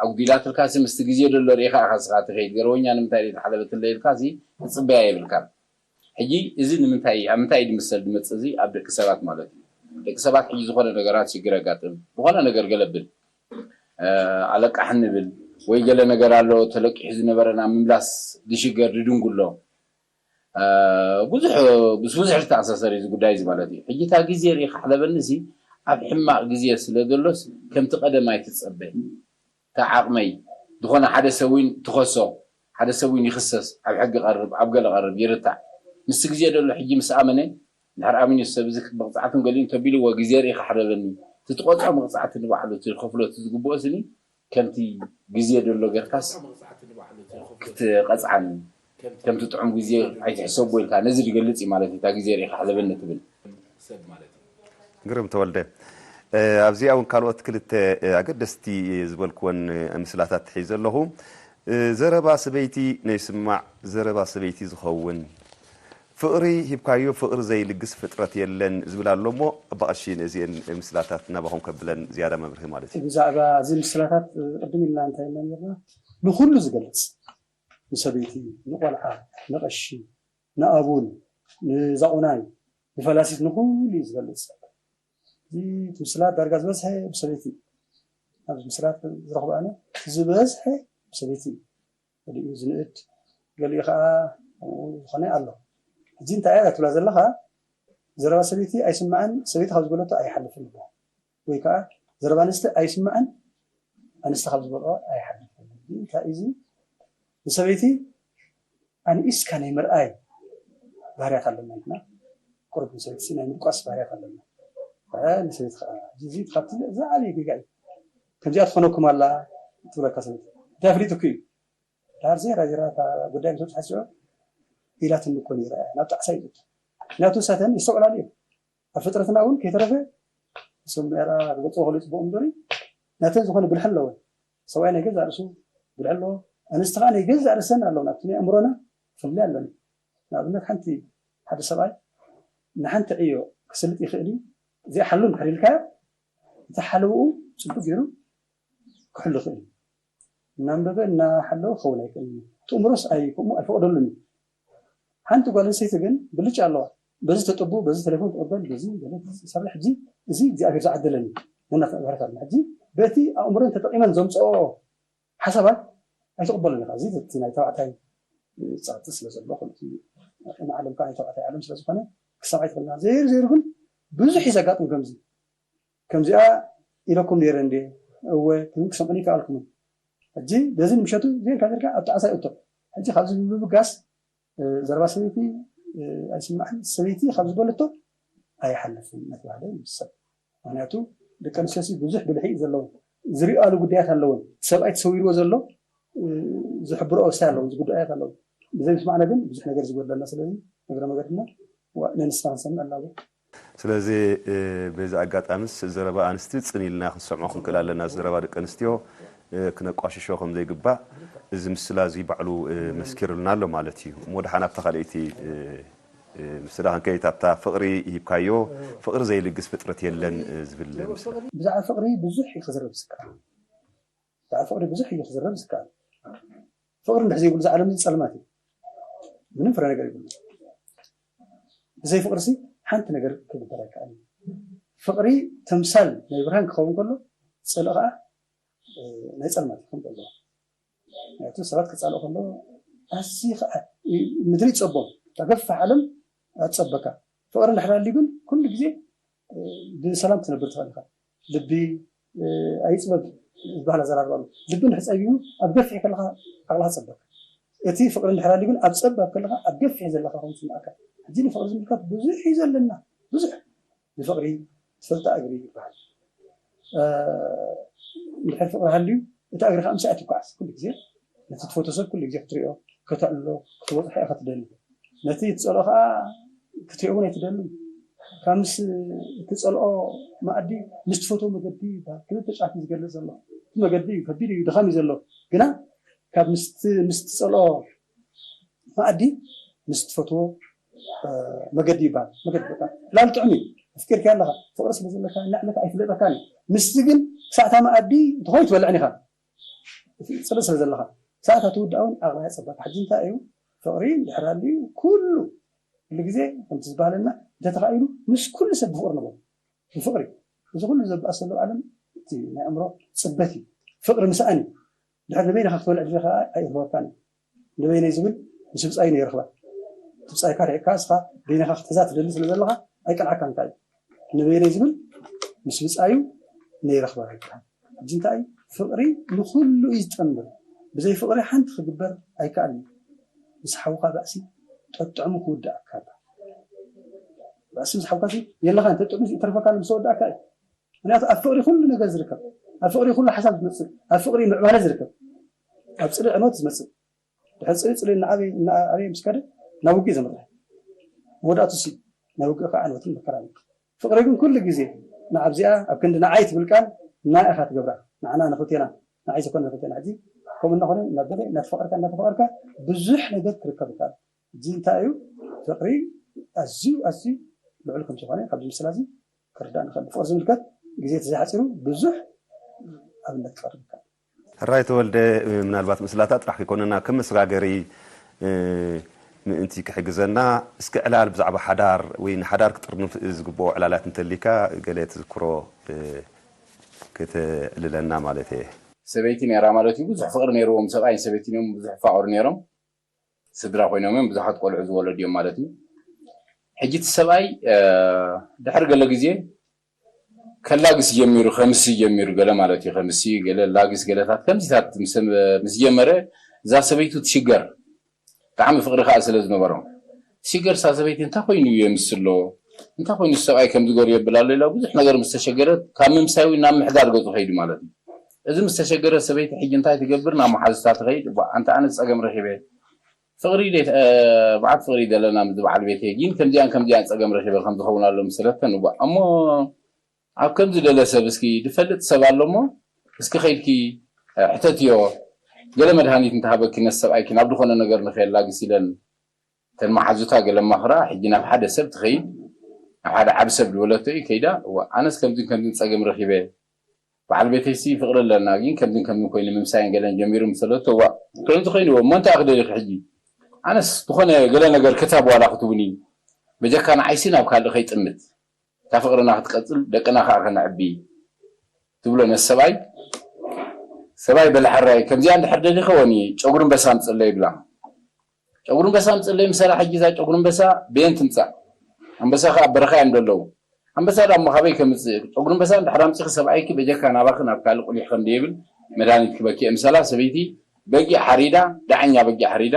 ኣጉዲላትልካ ሲ ምስቲ ግዜ ደሎ ሪኢኻ ኢኻ ስኻ ትኸይድ ገረወኛ ንምንታይ ድዩ ተሓለበትለይ ኢልካ ሲ ትጽበያ የብልካን ሕጂ እዚ ንምንታይ ኣብ ምንታይ ድምሰል ድመጽእ እዚ ኣብ ደቂ ሰባት ማለት እዩ ደቂ ሰባት ሕጂ ዝኾነ ነገራት ሽግር ኣጋጥም ዝኾነ ነገር ገለብል ኣለቃሕ ንብል ወይ ገለ ነገር ኣሎ ተለቂሑ ዝነበረ ናብ ምምላስ ዝሽገር ድድንጉሎ ብዙሕ ምስ ብዙሕ ዝተኣሳሰር እዩ ጉዳይ እዚ ማለት እዩ ሕጂ እታ ግዜ ርኢ ካሕለበኒ ሲ ኣብ ሕማቕ ግዜ ስለ ዘሎስ ከምቲ ቀደም ኣይትጸበ እታ ዓቕመይ ዝኾነ ሓደ ሰብ እውን ትኸሶ ሓደ ሰብ እውን ይኽሰስ ኣብ ሕጊ ቀርብ ኣብ ገለ ቀርብ ይርታዕ ምስ ግዜ ደሎ ሕጂ ምስ ኣመነ እንድሕር ኣሚኑ ሰብ እዚ መቕፃዕትን ገሊኡን ተቢልዎ ግዜ ርኢ ካሕለበኒ እቲ ትቆፅዖ መቕፃዕቲ ንባዕሉ እቲ ከፍሎ እቲ ዝግብኦ ስኒ ከምቲ ግዜ ደሎ ጌርካስ ክትቐፅዓኒ ከምቲ ጥዑም ግዜ ኣይትሕሰቦ ኢልካ ነዚ ዝገልፅ እዩ ማለት እዩ እታ ግዜ ርኢኻ ሕለበኒ ትብል ግርም ተወልደ ኣብዚኣ እውን ካልኦት ክልተ ኣገደስቲ ዝበልክወን ምስላታት ሒዘ ኣለኹ ዘረባ ሰበይቲ ነይስማዕ ዘረባ ሰበይቲ ዝኸውን ፍቕሪ ሂብካዮ ፍቕሪ ዘይልግስ ፍጥረት የለን ዝብል ኣሎ እሞ ኣባቐሺ ነዚአን ምስላታት ናባኹም ከብለን ዝያዳ መብርሂ ማለት እዩ። ብዛዕባ እዚ ምስላታት ቅድም ኢልና እንታይ ኢልና ነርና ንኹሉ ዝገልፅ ንሰበይቲ ንቆልዓ ንቐሺ ንኣቡን ንዛቑናይ ንፈላሲት ንኹሉ እዩ ዝገልፅ። እዚ ምስላት ዳርጋ ዝበዝሐ ብሰበይቲ እዩ። ኣብዚ ምስላት ዝረኽቦ ኣነ ዝበዝሐ ብሰበይቲ እዩ። ገሊኡ ዝንእድ ገሊኡ ከዓ ከምኡ ዝኾነ ኣሎ። ሕጂ እንታይ እያ ትብላ ዘለኻ? ዘረባ ሰበይቲ ኣይስማዕን፣ ሰበይቲ ካብ ዝበለቶ ኣይሓልፍን ይበሃል። ወይ ከዓ ዘረባ ኣንስቲ ኣይስማዕን፣ ኣንስቲ ካብ ዝበልኦ ኣይሓልፍን። ሕጂ እንታይ እዩ እዚ? ንሰበይቲ ኣንኢስካ ናይ ምርኣይ ባህርያት ኣለና። ንሕና ቁሩብ ንሰበይቲ ናይ ምድቋስ ባህርያት ኣለና። ንሰበይቲ ከዓ እዚ ካብቲ ዝዓበየ ጌጋ እዩ። ከምዚኣ ትኾነኩም ኣላ ትብለካ ሰበይቲ እንታይ ኣፍሊጡኪ እዩ? ዳር ዜራ ዜራ እታ ጉዳይ ምስ በፅሓ ሲዖ ኢላትኒ እኮ ነይራ እያ ናብ ጣዕሳ ይጥቱ። ምክንያቱ ንሳተን ይስተውዕላሉ እዮም። ኣብ ፍጥረትና እውን ከይተረፈ ሰሚራ ገፅኦ ከሎ ፅቡቅ እምበሪ ናተን ዝኾነ ብልሒ ኣለወን። ሰብኣይ ናይ ገዛ ርእሱ ብልሒ ኣለዎ። ኣንስቲ ከዓ ናይ ገዛ ርእሰን ኣለዎ ናብቲ ናይ ኣእምሮና ፍልይ ኣለኒ። ንኣብነት ሓንቲ ሓደ ሰብኣይ ንሓንቲ ዕዮ ክስልጥ ይኽእል እዩ። እዚኣ ሓሉ እንድሕር ኢልካዮ እቲ ሓለውኡ ፅቡቅ ገይሩ ክሕሉ ይኽእል እዩ። እናንበበ እናሓለወ ክኸውን ኣይክእልን እዩ። እቲ እምሮስ ኣይ ከምኡ ኣይፈቅደሉን እዩ። ሓንቲ ጓል ኣንስተይቲ ግን ብልጫ ኣለዋ። በዚ ተጥቡ፣ በዚ ቴሌፎን ትቅበል፣ በዚ ገለ ትሰርሕ፣ እዚ እዚ እግዚኣብሔር ዝዓደለን እዩ። ነናትና እግባራት ኣለና። ሕጂ በቲ ኣእምሮን ተጠቂመን ዘምፅኦ ሓሳባት ኣይትቕበሉን ኢኻ። እዚ እቲ ናይ ተባዕታይ ጸቕጢ ስለ ዘሎ ከምቲ ንዓለም ከዓ ናይ ተባዕታይ ዓለም ስለ ዝኾነ ክሰምዓ ይትኽእልና። ዘይሩ ዘይሩ ግን ብዙሕ እዩ ዘጋጥም። ከምዚ ከምዚኣ ኢለኩም ነይረ እንዴ? እወ ክሰምዑኒ ይከኣልኩምን። ሕጂ በዚ ንምሸቱ ዜርካ ዜርካ ኣብ ጣዕሳ ይእቶ። ሕጂ ካብዚ ብምብጋስ ዘረባ ሰበይቲ ኣይስማዕን፣ ሰበይቲ ካብ ዝበለቶ ኣይሓልፍን እናተባህለ ይምሰል። ምክንያቱ ደቂ ኣንስትዮ ብዙሕ ብልሒ እዩ ዘለውን ዝሪኣሉ ጉዳያት ኣለውን። ሰብኣይ ተሰዊርዎ ዘሎ ዝሕብሮ ኣወሳይ ኣለውን ጉዳያት ኣለውን። ብዘይ ምስማዕና ግን ብዙሕ ነገር ዝጎድለና። ስለዚ እግረ መገድና ነንስና ክንሰምዕ ኣለዎ። ስለዚ በዚ ኣጋጣምስ ዘረባ ኣንስቲ ጽን ኢልና ክንሰምዖ ክንክእል ኣለና። ዘረባ ደቂ ኣንስትዮ ክነቋሽሾ ከም ዘይግባእ እዚ ምስላ እዚ ባዕሉ መስኪሩልና ኣሎ ማለት እዩ። እሞ ደሓን ኣብታ ካልኣይቲ ምስላ ክንከይድ ኣብታ ፍቕሪ ሂብካዮ ፍቕሪ ዘይልግስ ፍጥረት የለን ዝብል ምስላ። ብዛዕባ ፍቕሪ ብዙሕ እዩ ክዝረብ ዝከኣል። ብዛዕባ ፍቕሪ ብዙሕ እዩ ክዝረብ ዝከኣል። ፍቕሪ እንድሕር ዘይብሉ እዚ ዓለም እዚ ጸልማት እዩ። ምንም ፍረ ነገር ይብሉ። ብዘይ ፍቕሪ ሲ ሓንቲ ነገር ክግበር ኣይከኣልን። ፍቕሪ ተምሳል ናይ ብርሃን ክኸውን ከሎ ፅልኢ ከዓ ናይ ፀልማት ክኸውን ኣለዎ። ምክንያቱ ሰባት ክፃልኡ ከሎ ኣዝዩ ከዓ ምድሪ ይፀቦም፣ እታ ገፋሕ ዓለም ኣትፀበካ። ፍቕሪ እንድሕር ኣልዩ ግን ኩሉ ግዜ ብሰላም ክትነብር ትኽእል ኢኻ። ልቢ ኣይፅበብ ዝበሃል ኣዘራርባ ኣሎ። ልቢ እንድሕር ፀቢቡ ኣብ ገፊሕ ከለኻ ዓቕልኻ ፀበካ። እቲ ፍቕሪ እንድሕር ኣልዩ ግን ኣብ ፀባብ ከለኻ ኣብ ገፊሕ ዘለኻ ኮይኑ ይስምዓካ። ሕጂ ንፍቕሪ ዝምልከት ብዙሕ እዩ ዘለና። ብዙሕ ንፍቕሪ ዝፈልጣ እግሪ ይበሃል። እንድሕር ፍቕሪ ሃልዩ እታ እግሪ ከዓ ምስኣ ትጓዓዝ። ኩሉ ግዜ ነቲ ትፈትዎ ሰብ ኩሉ ግዜ ክትሪኦ፣ ከተዕልሎ፣ ክትበፅሖ ኢኻ ትደሊ። ነቲ ትፀልኦ ከዓ ክትሪኦ እውን ኣይትደልን። ካብ ምስ እትፀልኦ መኣዲ ምስ ትፈትዎ መገዲ ይበሃል። ክልተ ጫፍ እዩ ዝገልፅ ዘሎ። እቲ መገዲ እዩ ከቢድ እዩ፣ ድኻም እዩ ዘሎ። ግና ካብ ምስ ምስ ትፀልኦ መኣዲ ምስ ትፈትዎ መገዲ ይበሃል። መገዲ በቃ ዕላል ጥዑም እዩ። ኣፍቂርካዮ ኣለኻ፣ ፍቕሪ ስለ ዘለካ ንዕለካ ኣይፍለጠካን እዩ። ምስዚ ግን ክሳዕታ መኣዲ እንተኾይ ትበልዕን ኢኻ። ፅልእ ስለ ዘለኻ ሰዓት ኣትውዳእ እውን ኣቕባያ ፀባካ። ሕጂ እንታይ እዩ ፍቕሪ እንድሕር ኣልዩ ኩሉ ኩሉ ግዜ ከምቲ ዝበሃለና እንተተኻኢሉ ምስ ኩሉ ሰብ ብፍቕሪ ንበሩ። ብፍቕሪ እዚ ኩሉ ዘባእስ ዘሎ ዓለም እቲ ናይ ኣእምሮ ፅበት እዩ። ፍቕሪ ምስኣን እዩ። ድሕር ንበይንኻ ክትበልዕ ድሌኻ ኣይርህበካን እዩ። ንበይነይ ዝብል ምስ ብፃዩ ነይረኽባ ትብፃይካ ርሕቅካ እስኻ በይንኻ ክትሕዛ ትደሊ ስለ ዘለኻ ኣይቀልዓካን እንታይ እዩ ንበይነይ ዝብል ምስ ብፃዩ ነይረኽባ ይበሃል። ሕጂ እንታይ ፍቕሪ ንኹሉ እዩ ዝጠምር። ብዘይ ፍቕሪ ሓንቲ ክግበር ኣይከኣልን። ምስ ሓውካ ባእሲ ጠጥዕሙ ክውድኣካ ይበሃል። ባእሲ ምስ ሓውካ የለኻን፣ ተጥዕሙ ይተርፈካ ኣሎ ምስ ተወድኣካ እዩ። ምክንያቱ ኣብ ፍቕሪ ኩሉ ነገር ዝርከብ፣ ኣብ ፍቕሪ ኩሉ ሓሳብ ዝመፅእ፣ ኣብ ፍቕሪ ምዕባለ ዝርከብ። ኣብ ፅልኢ ዕንወት ዝመፅእ ድሕሪ ፅልኢ ፅልኢ እናዓበየ እናዓበየ ምስ ከደ ናብ ውግእ ዘምርሕ። መወዳእቱ ሲ ናይ ውግእ ከዓ ዕንወትን መከራን እዩ። ፍቕሪ ግን ኩሉ ግዜ ንዓብዚኣ ኣብ ክንዲ ንዓይ ትብል ቃል ንዓይ ኢኻ ትገብራ። ንዓና ንኽልቴና ንዓይ ዝኾነ ንኽልቴና ሕጂ ከምኡ እናኾነ እናበለ እናተፈቐርካ እናተፈቐርካ ብዙሕ ነገር ክርከብ ይከኣል። ሕጂ እንታይ እዩ ፍቕሪ ኣዝዩ ኣዝዩ ልዑል ከም ዝኾነ ካብዚ ምስላ እዚ ክርዳእ ንኽእል። ፍቕሪ ዝምልከት ግዜ ተዘይሓፂሩ ብዙሕ ኣብነት ክቐርብ ይከኣል። ሕራይ ተወልደ፣ ምናልባት ምስላታት ጥራሕ ከይኮነና ከም መሰጋገሪ ምእንቲ ክሕግዘና እስኪ ዕላል ብዛዕባ ሓዳር ወይ ንሓዳር ክጥርንፍ ዝግብኦ ዕላላት እንተሊካ ገለ ትዝክሮ ክተዕልለና ማለት እየ። ሰበይቲ ነይራ ማለት እዩ። ብዙሕ ፍቕሪ ነይርዎም። ሰብኣይን ሰበይትን እዮም ብዙሕ ይፋቐሩ ነይሮም። ስድራ ኮይኖም እዮም። ብዙሓት ቆልዑ ዝወለዱ እዮም ማለት እዩ። ሕጂ እቲ ሰብኣይ ድሕሪ ገለ ግዜ ከላግስ ጀሚሩ፣ ከምሲ ጀሚሩ፣ ገለ ማለት እዩ፣ ከምሲ ገለ ላግስ ገለታት ከምዚታት ምስ ጀመረ፣ እዛ ሰበይቱ ትሽገር። ብጣዕሚ ፍቕሪ ከዓ ስለ ዝነበሮም፣ ትሽገር እሳ ሰበይቲ። እንታይ ኮይኑ እዩ የምስሎ? እንታይ ኮይኑ ሰብኣይ ከምዚ ገሩ የብል ኣሎ ኢላ ብዙሕ ነገር ምስ ተሸገረት፣ ካብ ምምሳይ ናብ ምሕዳር ገፁ ከይዱ ማለት እዩ። እዚ ምስ ተሸገረ ሰበይቲ ሕጂ እንታይ ትገብር? ናብ መሓዙታ ትኸይድ። ኣንታ ኣነ ፀገም ረኪበ፣ ፍቕሪ በዓት ፍቕሪ ዘለና ምስ በዓል ቤተይ ግን ከምዚኣን ከምዚኣን ፀገም ረኪበ ከምዝኸውን ኣሎ ምስለተን እሞ፣ ኣብ ከምዚ ደለ ሰብ እስኪ ዝፈልጥ ሰብ ኣሎ እሞ፣ እስኪ ከይድኪ ሕተትዮ፣ ገለ መድሃኒት እንተሃበኪ ነስ ሰብኣይኪ ናብ ዝኾነ ነገር ንኸየላግስ ኢለን እተን መሓዙታ ገለ ማኽራ። ሕጂ ናብ ሓደ ሰብ ትኸይድ፣ ናብ ሓደ ዓብ ሰብ ዝበለቶ እዩ ከይዳ። እዋ ኣነስ ከምዚን ከምዚን ፀገም ረኪበ፣ በዓል ቤተይሲ ፍቕሪ ኣለና ግን ከምዚን ከምዚን ኮይኑ ምምሳይን ገለን ጀሚሩ ምሰለቶ፣ እዋ ከምዚ ኮይንዎ እሞ እንታይ ክደሊኺ ሕጂ? ኣነስ ዝኾነ ገለ ነገር ክታብ ዋላ ክትቡኒ፣ በጀካ ንዓይሲ ናብ ካልእ ከይጥምት፣ እታ ፍቕርና ክትቀፅል ደቅና ከዓ ከነዕቢ ትብሎ ነስ ሰብኣይ። ሰብኣይ በለ ሕራይ ከምዚኣ እንድሕር ደሊኸ ወኒ ጨጉሪ ኣንበሳ ኣምፅለይ ይብላ። ጨጉሪ ኣንበሳ ኣምፅለይ ምሰላ ሕጂ እዛ ጨጉሪ ኣንበሳ በየን ትምፃእ? ኣንበሳ ከዓ ኣብ በረኻ እዮም ዘለዉ። ኣንበሳ ዳ እሞ ካበይ ከምፅእ? ጨጉሪ ኣንበሳ እንድሕር ኣምፂኺ ሰብኣይኪ በጀካ ናባኺ ናብ ካልእ ቁሊሕ ከም ደይብል መድሃኒት ክበኪ እየ ምሰላ ሰበይቲ በጊዕ ሓሪዳ፣ ዳዕኛ በጊዕ ሓሪዳ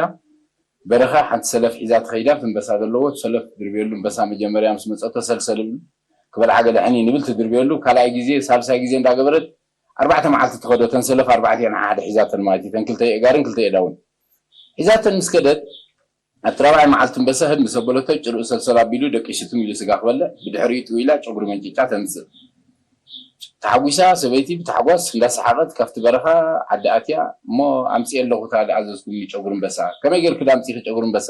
በረኻ ሓንቲ ሰለፍ ሒዛ ትኸይዳ፣ እቲ ኣንበሳ ዘለዎ ሰለፍ ትድርብየሉ፣ ኣንበሳ መጀመርያ ምስ መፀ ተሰልሰል ይብል፣ ክበልዓ ገለ ሕኒ ንብል ትድርብየሉ፣ ካልኣይ ግዜ ሳልሳይ ግዜ እንዳገበረት ኣርባዕተ መዓልቲ ትኸዶ፣ ተን ሰለፍ ኣርባዕቲኣን ሓደ ሒዛተን ማለት እዩ፣ ተን ክልተ የእጋርን ክልተ የእዳውን ሒዛተን ምስ ከደት፣ ኣብቲ ራብዓይ መዓልቲ ኣንበሳ ህድ ምስ ኣበለቶ ጭርኡ ሰልሰል ኣቢሉ ደቂሱ ትም ኢሉ ስጋ ክበልዕ፣ ብድሕሪኡ ጥው ኢላ ጨጉሪ መንጭጫ ተምፅእ። ተሓጒሳ ሰበይቲ ብታሕጓስ እንዳሰሓቐት ካብቲ በረኻ ዓዲ ኣትያ፣ እሞ ኣምፅኤ ኣለኹ እታ ዝኣዘዝኩምኒ ጨጉሪ ኣንበሳ። ከመይ ጌርኪ ዶ ኣምፂኺ ጨጉሪ ኣንበሳ?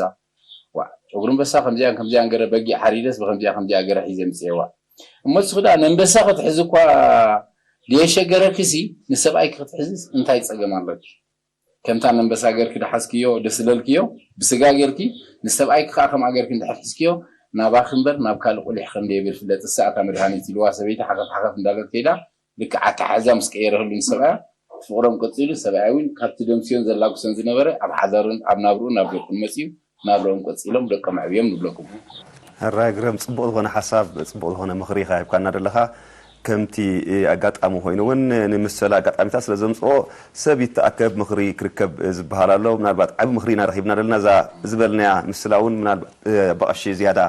ዋ፣ ጨጉሪ ኣንበሳ ከምዚኣን ከምዚኣን ገረ በጊዕ ሓሪደስ ብከምዚኣ ከምዚኣ ገረ ሒዘ ምፅኤዋ። እሞ ንስኺ ደኣ ነንበሳ ክትሕዚ እኳ ድየሸገረኪሲ ንሰብኣይኪ ክትሕዝስ እንታይ ፀገም ኣለኪ? ከምታ ነንበሳ ጌርኪ ድሓዝክዮ ደስለልክዮ ብስጋ ጌርኪ፣ ንሰብኣይኪ ከዓ ከምኣ ጌርኪ እንድሕር ሒዝክዮ ናባኺ እምበር ናብ ካልእ ቁሊሕ ከም ደየብል ፍለጢ። እሳ እታ መድሃኒት ኢልዋ ሰበይቲ ሓኸፍ ሓኸፍ እንዳለት ከይዳ ልክዕ ኣተሓሕዛ ምስ ቀየረህሉ ንሰብኣያ ፍቕሮም ቀጺሉ። ሰብኣያ እውን ካብቲ ደምስዮን ዘላግሶን ዝነበረ ኣብ ሓዳሩን ኣብ ናብርኡን ናብ ደቁን መጺኡ ናብርኦም ቀጺሎም ደቆም ኣዕብዮም ንብለኩም። ሕራይ ግረም፣ ጽቡቕ ዝኾነ ሓሳብ፣ ጽቡቕ ዝኾነ ምኽሪ ኢኻ ሂብካና ዘለኻ። ከምቲ ኣጋጣሚ ኮይኑ እውን ንምሰላ ኣጋጣሚታት ስለ ዘምጽኦ ሰብ ይተኣከብ ምኽሪ ክርከብ ዝበሃል ኣሎ። ምናልባት ዓቢ ምኽሪ ኢና ረኺብና ዘለና። እዛ ዝበልናያ ምስላ እውን ምናልባት ኣባ ቀሺ ዝያዳ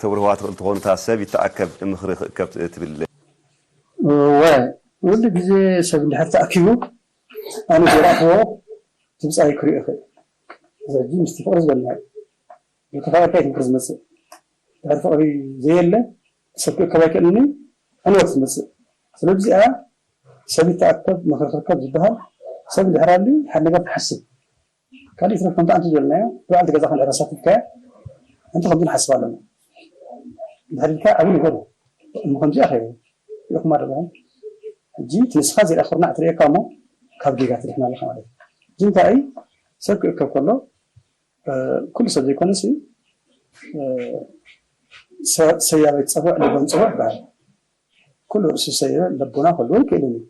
ተብርህዋ ትኽእል ትኾኑ፣ እታ ሰብ ይተኣከብ ምኽሪ ክእከብ ትብል። እወ፣ ኩሉ ግዜ ሰብ እንድሕር ተኣኪቡ ኣነ ዘይረኣኽዎ ትብጻይ ክሪኦ ይኽእል። እዚ ሕጂ ምስቲ ፍቕሪ ዝበልና እዩ። ተፋቒርካ እዩ ምኽሪ ዝመጽእ። ድሕሪ ፍቕሪ ዘየለ ሰብ ክእከብ ኣይክእልን እዩ። ዕንወት ትመጽእ። ስለዚ እዚኣ ሰብ ይተኣከብ ምኽሪ ክርከብ ዝበሃል ሰብ እንድሕር ኣልዩ ሓደ ነገር ትሓስብ። ካልእ ይትረፍ ከምቲ ኣንቲ ዝበልናዮ ብበዓልቲ ገዛኻ እንድሕር ኣሳቲፍካያ ኣንቲ ከምዚ ንሓስብ ኣለና። ድሕር ኢልካ ዓብዪ ነገር እዩ። እሞ ከምዚኣ ከይበሉ ርኢኹማ ዶ ኣለኹም? ሕጂ እቲ ንስኻ ዘይረኣኻ ኩርናዕ ትርእየካ እሞ ካብ ጌጋ ትድሕን ኣለኻ ማለት እዩ። ሕጂ እንታይ እዩ ሰብ ክእከብ ከሎ ኩሉ ሰብ ዘይኮነሲ ሰያበይ ትፀውዕ ልቦም ፅውዕ ይበሃል። ኩሉ ርእሱ ዝሰየበ ልቦና ክህልዎ ኣይክእልን እዩ።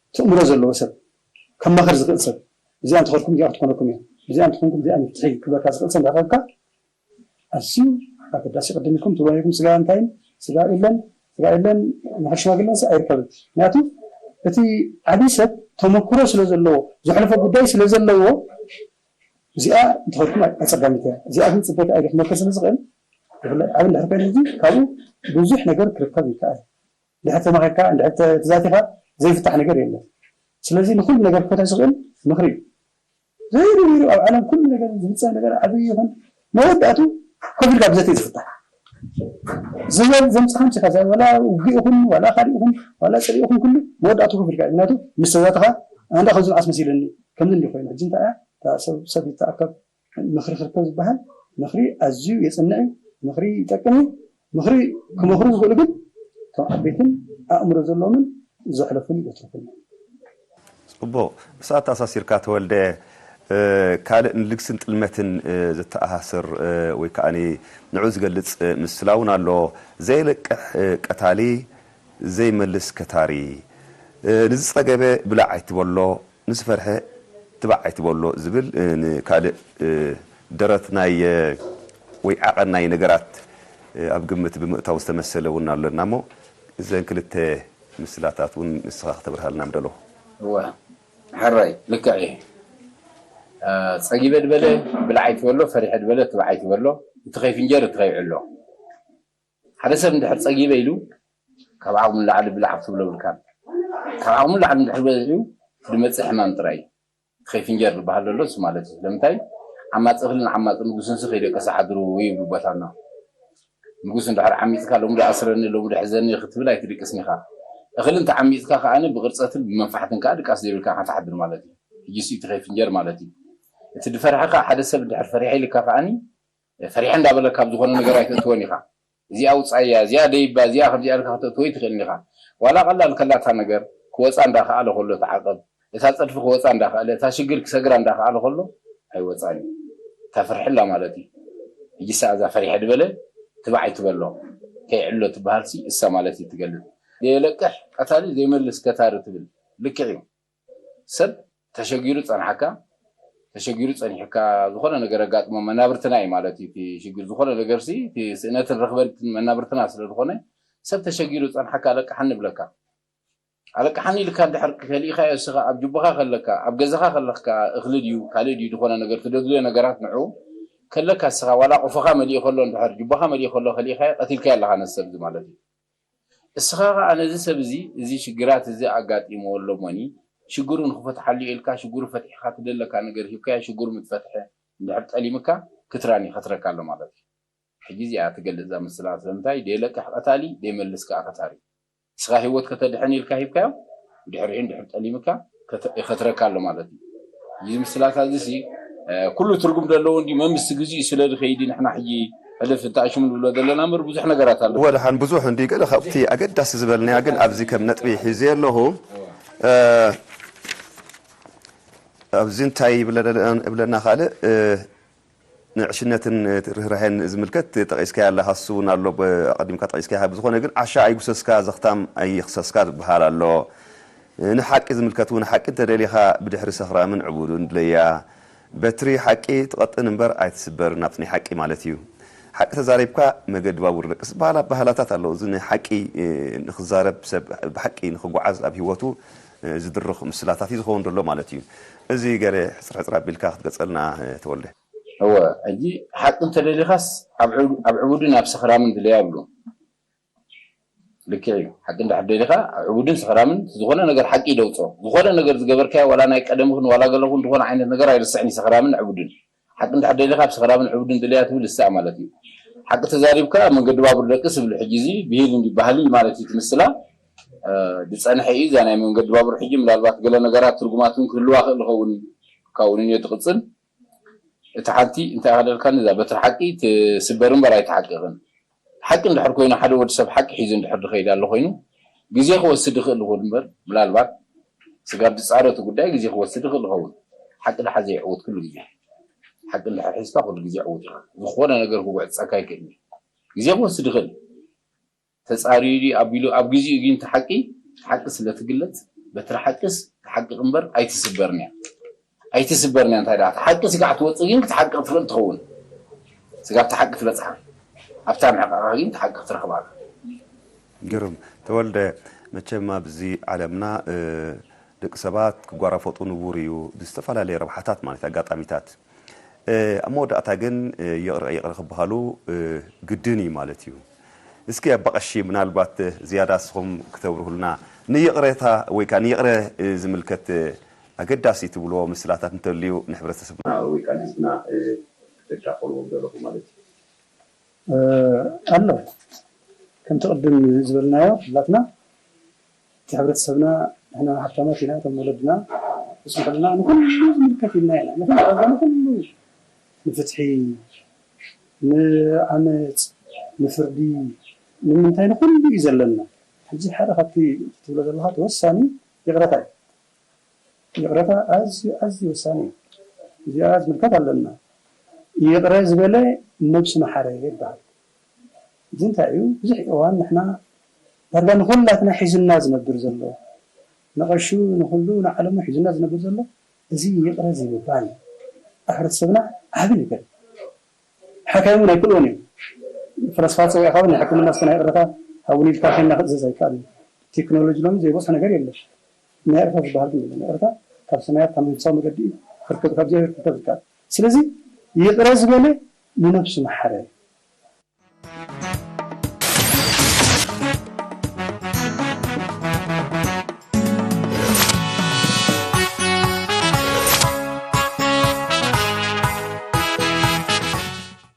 እቲ እምሮ ዘለዎ ሰብ ከማኽር ዝኽእል ሰብ እዚኣ እንተኸድኩም እዚኣ ክትኮነኩም እያ፣ እዚኣ እንተኾንኩም እዚኣ መፍትሒ ክብለካ ዝኽእል ሰብ እንዳረኸብካ ኣዝዩ ኣገዳሲ ቅድም ኢልኩም ትወያይኩም ስጋ እንታይን ስጋ ኢለን ስጋ ኢለን ምኽሪ ሽማግለን ሲ ኣይርከብን። ምክንያቱ እቲ ዓብዪ ሰብ ተመክሮ ስለ ዘለዎ ዘሕለፎ ጉዳይ ስለ ዘለዎ እዚኣ እንተኸድኩም ኣፀጋሚት እያ። እዚኣ ግን ፅበካ ኣይደኽመካ ስለ ዝኽእል ብፍላይ ዓብ እንድሕር ኮይኑ ካብኡ ብዙሕ ነገር ክርከብ ይከኣል። እንድሕር ተማኺርካ እንድሕር ተዛቲኻ ዘይፍታሕ ነገር የለን። ስለዚ ንኹሉ ነገር ክፈትሕ ዝኽእል ምኽሪ እዩ። ዘይሩ ነይሩ ኣብ ዓለም ኩሉ ነገር ዝፍፀም ነገር ዓብዪ ይኹን መወዳእቱ ኮፍ ኢልካ ብዘተ እዩ ዝፍታሕ። ዝበል ዘምፅኻ ምፅኻ ወላ ውግእ ይኹን ዋላ ካልእ ይኹን ዋላ ፅልኢ ይኹን ኩሉ መወዳእቱ ኮፍ ኢልካ እዩ። ምክንያቱ ምስ ተዛተኻ ኣንዳ ከምዚ መዓስ መሲለኒ ከምዚ እንዲ ኮይኑ ሕጂ እንታይ እያ ሰብ ይተኣከብ ምኽሪ ክርከብ ዝበሃል ምኽሪ ኣዝዩ የፅንዕ እዩ። ምኽሪ ይጠቅም እዩ። ምኽሪ ክመኽሩ ዝኽእሉ ግን ከም ዓበይትን ኣእምሮ ዘለዎምን ዘሕለፉን የትርፉን። ፅቡቕ። ምስ ኣተኣሳሲርካ ተወልደ ካልእ ንልግስን ጥልመትን ዘተኣሳስር ወይ ከዓ ንዑ ዝገልፅ ምስላ እውን ኣሎ። ዘይለቅሕ ቀታሊ ዘይመልስ ከታሪ ንዝፀገበ ብላዕ ኣይትበሎ ንዝፈርሐ ትባዕ ኣይትበሎ ዝብል ንካልእ ደረት ናይ ወይ ዓቐን ናይ ነገራት ኣብ ግምት ብምእታው ዝተመሰለ እውን ኣለና እሞ እዘን ክልተ ምስላታት እውን ንስኻ ክተብርሃልና ምደለኹ። እወ፣ ሕራይ ልክዕ እዩ። ጸጊበ ድበለ ብልዓይ ትበሎ፣ ፈሪሐ ድበለ ትብዓይ ትበሎ። እቲ ከይፍንጀር እቲ ከይዕሎ። ሓደ ሰብ እንድሕር ጸጊበ ኢሉ ካብ ዓቕሙ ንላዕሊ ብላዕ ክትብሎ ብልካን። ካብ ዓቕሙ ንላዕሊ እንድሕር በዚሑ ድመጽእ ሕማም ጥራይ እዩ። ከይፍንጀር ዝበሃል ዘሎ እሱ ማለት እዩ። ስለምንታይ ዓማፂ እኽልን ዓማፂ ንጉስንሲ ከይደቀሰ ሓድሩ ይብሉ ኣቦታትና። ንጉስ እንድሕር ዓሚፅካ ሎሚ ዶ ኣስረኒ ሎሚ ዶ ሕዘኒ ክትብል ኣይትድቅስን ኢኻ። እኽሊ እንተዓሚፅካ ከዓኒ ብቕርፀትን ብመንፋሕትን ከዓ ድቃስ ዘይብልካ ኢኻ ትሓድር ማለት እዩ። ሕጂ እሱ እቲ ከይፍንጀር ማለት እዩ። እቲ ድፈርሐ ከዓ ሓደ ሰብ እንድሕር ፈሪሐ ኢልካ ከዓኒ ፈሪሐ እንዳበለካ ኣብ ዝኾነ ነገር ኣይተእትወን ኢኻ። እዚኣ ውፃያ እዚኣ ደይባ እዚኣ ከምዚኣ ኢልካ ከተእትወ ኣይትኽእልን ኢኻ። ዋላ ቀላል ከላታ ነገር ክወፃ እንዳኸኣለ ከሎ ተዓቐብ። እታ ፀድፊ ክወፃ እንዳኸኣለ እታ ሽግር ክሰግራ እንዳኸኣለ ከሎ ኣይወፃን እዩ። እታ ፍርሒ ኣላ ማለት እዩ። ሕጂ ሰኣ እዛ ፈሪሐ ድበለ ትባዕ ኣይትበሎ ከይዕሎ ትበሃል ሲ እሳ ማለት እዩ ትገልፅ። ዘየለቅሕ ቀታሊ ዘይመልስ ከታሪ ትብል ልክዕ እዩ። ሰብ ተሸጊሩ ዝፀንሓካ ተሸጊሩ ፀኒሕካ ዝኾነ ነገር ኣጋጥሞ መናብርትና እዩ ማለት እዩ እቲ ሽግር ዝኾነ ነገር ሲ እቲ ስእነትን ረኽበትን መናብርትና ስለ ዝኾነ ሰብ ተሸጊሩ ዝፀንሓካ ኣለቅሓኒ ይብለካ ኣለቅሓኒ ኢልካ እንድሕር ከሊእካዮ እስኻ ኣብ ጅቦኻ ከለካ ኣብ ገዛኻ ከለካ እኽሊ ድዩ ካልእ ድዩ ዝኾነ ነገር ትደድልዮ ነገራት ንዑ ከለካ እስኻ ዋላ ቆፎኻ መሊኡ ከሎ እንድሕር ጅቦኻ መሊኡ ከሎ ከሊእካዮ ቀቲልካዮ ኣለኻ ነዚ ሰብ እዚ ማለት እዩ እስኻ ኸዓ ነዚ ሰብ እዚ እዚ ሽግራት እዚ ኣጋጢምዎ ኣሎ እሞኒ ሽግሩ ንኽፈትሓሉ ኢልካ ሽግሩ ፈቲሕኻ ትደለካ ነገር ሂብካዮ ሽግሩ ምትፈትሐ እንድሕር ጠሊምካ ክትራን ይኸትረካ ኣሎ ማለት እዩ። ሕጂ እዚኣ ትገልጽ እዛ ምስላ ስለምንታይ ደየለቅሕ ቀታሊ ደይመልስ ከኣ ከታሪ እስኻ ሂወት ከተድሕን ኢልካ ሂብካዮ ብድሕሪኡ እንድሕር ጠሊምካ ይኸትረካ ኣሎ ማለት እዩ። እዚ ምስላታ እዚ ሲ ኩሉ ትርጉም ዘለዎ እንዲ መምስ ግዜኡ ስለ ዝኸይድ ንሕና ሕጂ ሕልፍ እንተ ኣሽሙ ንብሎ ዘለና እምበር ብዙሕ ነገራት ኣሎ። ወድሓን ብዙሕ እንዲ ገለ ካብቲ ኣገዳሲ ዝበልናያ ግን ኣብዚ ከም ነጥቢ ሒዘ ኣለኹ ኣብዚ እንታይ ይብለና ካልእ ንዕሽነትን ርህራሄን ዝምልከት ጠቒስካያ ኣለኻ፣ እሱ እውን ኣሎ ኣቐዲምካ ጠቒስካያ። ብዝኾነ ግን ዓሻ ኣይጉሰስካ ዘኽታም ኣይኽሰስካ ዝበሃል ኣሎ። ንሓቂ ዝምልከት እውን ሓቂ እንተደሊኻ ብድሕሪ ሰኽራምን ዕቡድን ድለያ። በትሪ ሓቂ ትቐጥን እምበር ኣይትስበርን፣ ናብቲ ናይ ሓቂ ማለት እዩ። ሓቂ ተዛሪብካ መገዲ ባቡር ደቅስ ዝበሃል ኣበሃህላታት ኣለዉ። እዚ ንሓቂ ንኽዛረብ ሰብ ብሓቂ ንኽጓዓዝ ኣብ ህይወቱ ዝድርኽ ምስላታት እዩ ዝኸውን ዘሎ ማለት እዩ። እዚ ገለ ሕፅር ሕፅር ኣቢልካ ክትገልፀልና ተወልደ። እወ፣ ሕጂ ሓቂ እንተደሊኻስ ኣብ ዕቡድን ኣብ ሰኽራምን ድለያ ይብሉ። ልክዕ እዩ። ሓቂ እንድሕር ደሊኻ ኣብ ዕቡድን ሰኽራምን ዝኾነ ነገር ሓቂ እዩ ደውፅኦ። ዝኾነ ነገር ዝገበርካዮ ዋላ ናይ ቀደም ይኹን ዋላ ገለ ይኹን ዝኾነ ዓይነት ነገር ኣይርስዕን እዩ ሰኽራምን ዕቡድን። ሓቂ እንድሕር ደሊኻ ኣብ ሰኽራምን ዕቡድን ድለያ ትብል እሳ ማለት እዩ። ሓቂ ተዛሪብካ ኣብ መንገዲ ባቡር ደቅስ ይብሉ። ሕጂ እዚ ብሂል እንዲ ባህሊ ማለት እዩ እቲ ምስላ ዝፀንሐ እዩ። እዛ ናይ መንገዲ ባቡር ሕጂ ምናልባት ገለ ነገራት ትርጉማት እውን ክህልዋ ክእል ይኸውን እዩ። ካብኡ ንንዮ ትቕፅል። እቲ ሓንቲ እንታይ ክደልካኒ እዛ በትሪ ሓቂ ትስበር እምበር ኣይትሓቅቕን። ሓቂ እንድሕር ኮይኑ ሓደ ወዲ ሰብ ሓቂ ሒዙ እንድሕር ዝኸይድ ኣሎ ኮይኑ ግዜ ክወስድ ይኽእል ይኹን እምበር ምናልባት ስጋብ ዝፃረ እቲ ጉዳይ ግዜ ክወስድ ይኽእል ይኸውን። ሓቂ ድሓዘ ይዕውት ኩሉ ግዜ። ሓቂ እንድሕር ሒዝካ ኩሉ ግዜ ዕውት ኢኻ። ዝኾነ ነገር ክጉዕፀካ ኣይክእልን እዩ። ግዜ ክወስድ ይኽእል እዩ። ተፃርዩ ድዩ ኣቢሉ ኣብ ግዜኡ ግን እቲ ሓቂ እቲ ሓቂ ስለ ትግለፅ በትሪ ሓቂስ ትሓቅቕ እምበር ኣይትስበርን እያ ኣይትስበርን እያ እንታይ ደኣ እቲ ሓቂ ስጋዕ ትወፅእ ግን ክትሓቅቕ ትኽእል ትኸውን ስጋብ እቲ ሓቂ ትበፅሓ ኣብታ ምሕቃቓ ግን እቲ ሓቂ ክትረኽባ ግርም ተወልደ መቸም ኣብዚ ዓለምና ደቂ ሰባት ክጓራፈጡ ንቡር እዩ ብዝተፈላለየ ረብሓታት ማለት ኣጋጣሚታት ኣብ መወዳእታ ግን ይቕረ ይቕረ ክበሃሉ ግድን እዩ ማለት እዩ። እስኪ ኣባ ቀሺ ምናልባት ዝያዳ እስኹም ክተብርሁልና ንይቕሬታ ወይ ከዓ ንይቕረ ዝምልከት ኣገዳሲ ትብልዎ ምስላታት እንተልዩ ንሕብረተሰብና ወይ ከዓ ንህዝብና ክተካፈልዎም ዘለኹ ማለት እዩ። ኣሎ ከምቲ ቅድም ዝበልናዮ ኩላትና እቲ ሕብረተሰብና ንሕና ሃብታማት ኢና እቶም ወለድና ይስምሑልና ንኩሉ ዝምልከት ኢልና ኢና ንኩሉ ንፍትሒ ንዓመፅ ንፍርዲ ንምንታይ ንኩሉ እዩ ዘለና ሕጂ ሓደ ካብቲ ትብሎ ዘለካ ተወሳኒ ይቅረታ እዩ ይቅረታ ኣዝዩ ኣዝዩ ወሳኒ እዩ እዚኣ ዝምልከት ኣለና ይቅረ ዝበለ ነብሱ መሓረ ይበሃል እዚ እንታይ እዩ ብዙሕ እዋን ንሕና ዳርጋ ንኩላትና ሒዙና ዝነብር ዘሎ ንቐሹ ንኩሉ ንዓለሙ ሒዙና ዝነብር ዘሎ እዚ ይቕረ ዘይምባል ኣብ ሕብረተሰብና ዓቢ ነገር ሓካይም እውን ኣይክእልዎን እዮም ፈለስፋ ፀዊዕካ ናይ ሕክምና እስከ ናይ እርታ ሃቡኒ ኢልካ ከይና ክእዘዝ ኣይከኣልን። ቴክኖሎጂ ሎሚ ዘይበፅሖ ነገር የለን። ናይ እርታ ዝበሃል ግን የለን። ናይ እርታ ካብ ሰማያት ካብ መንፈሳዊ መገዲ እዩ ክርከብ ካብ እግዚኣብሔር ክርከብ ዝከኣል። ስለዚ ይቕረ ዝበለ ንነብሱ መሓረ።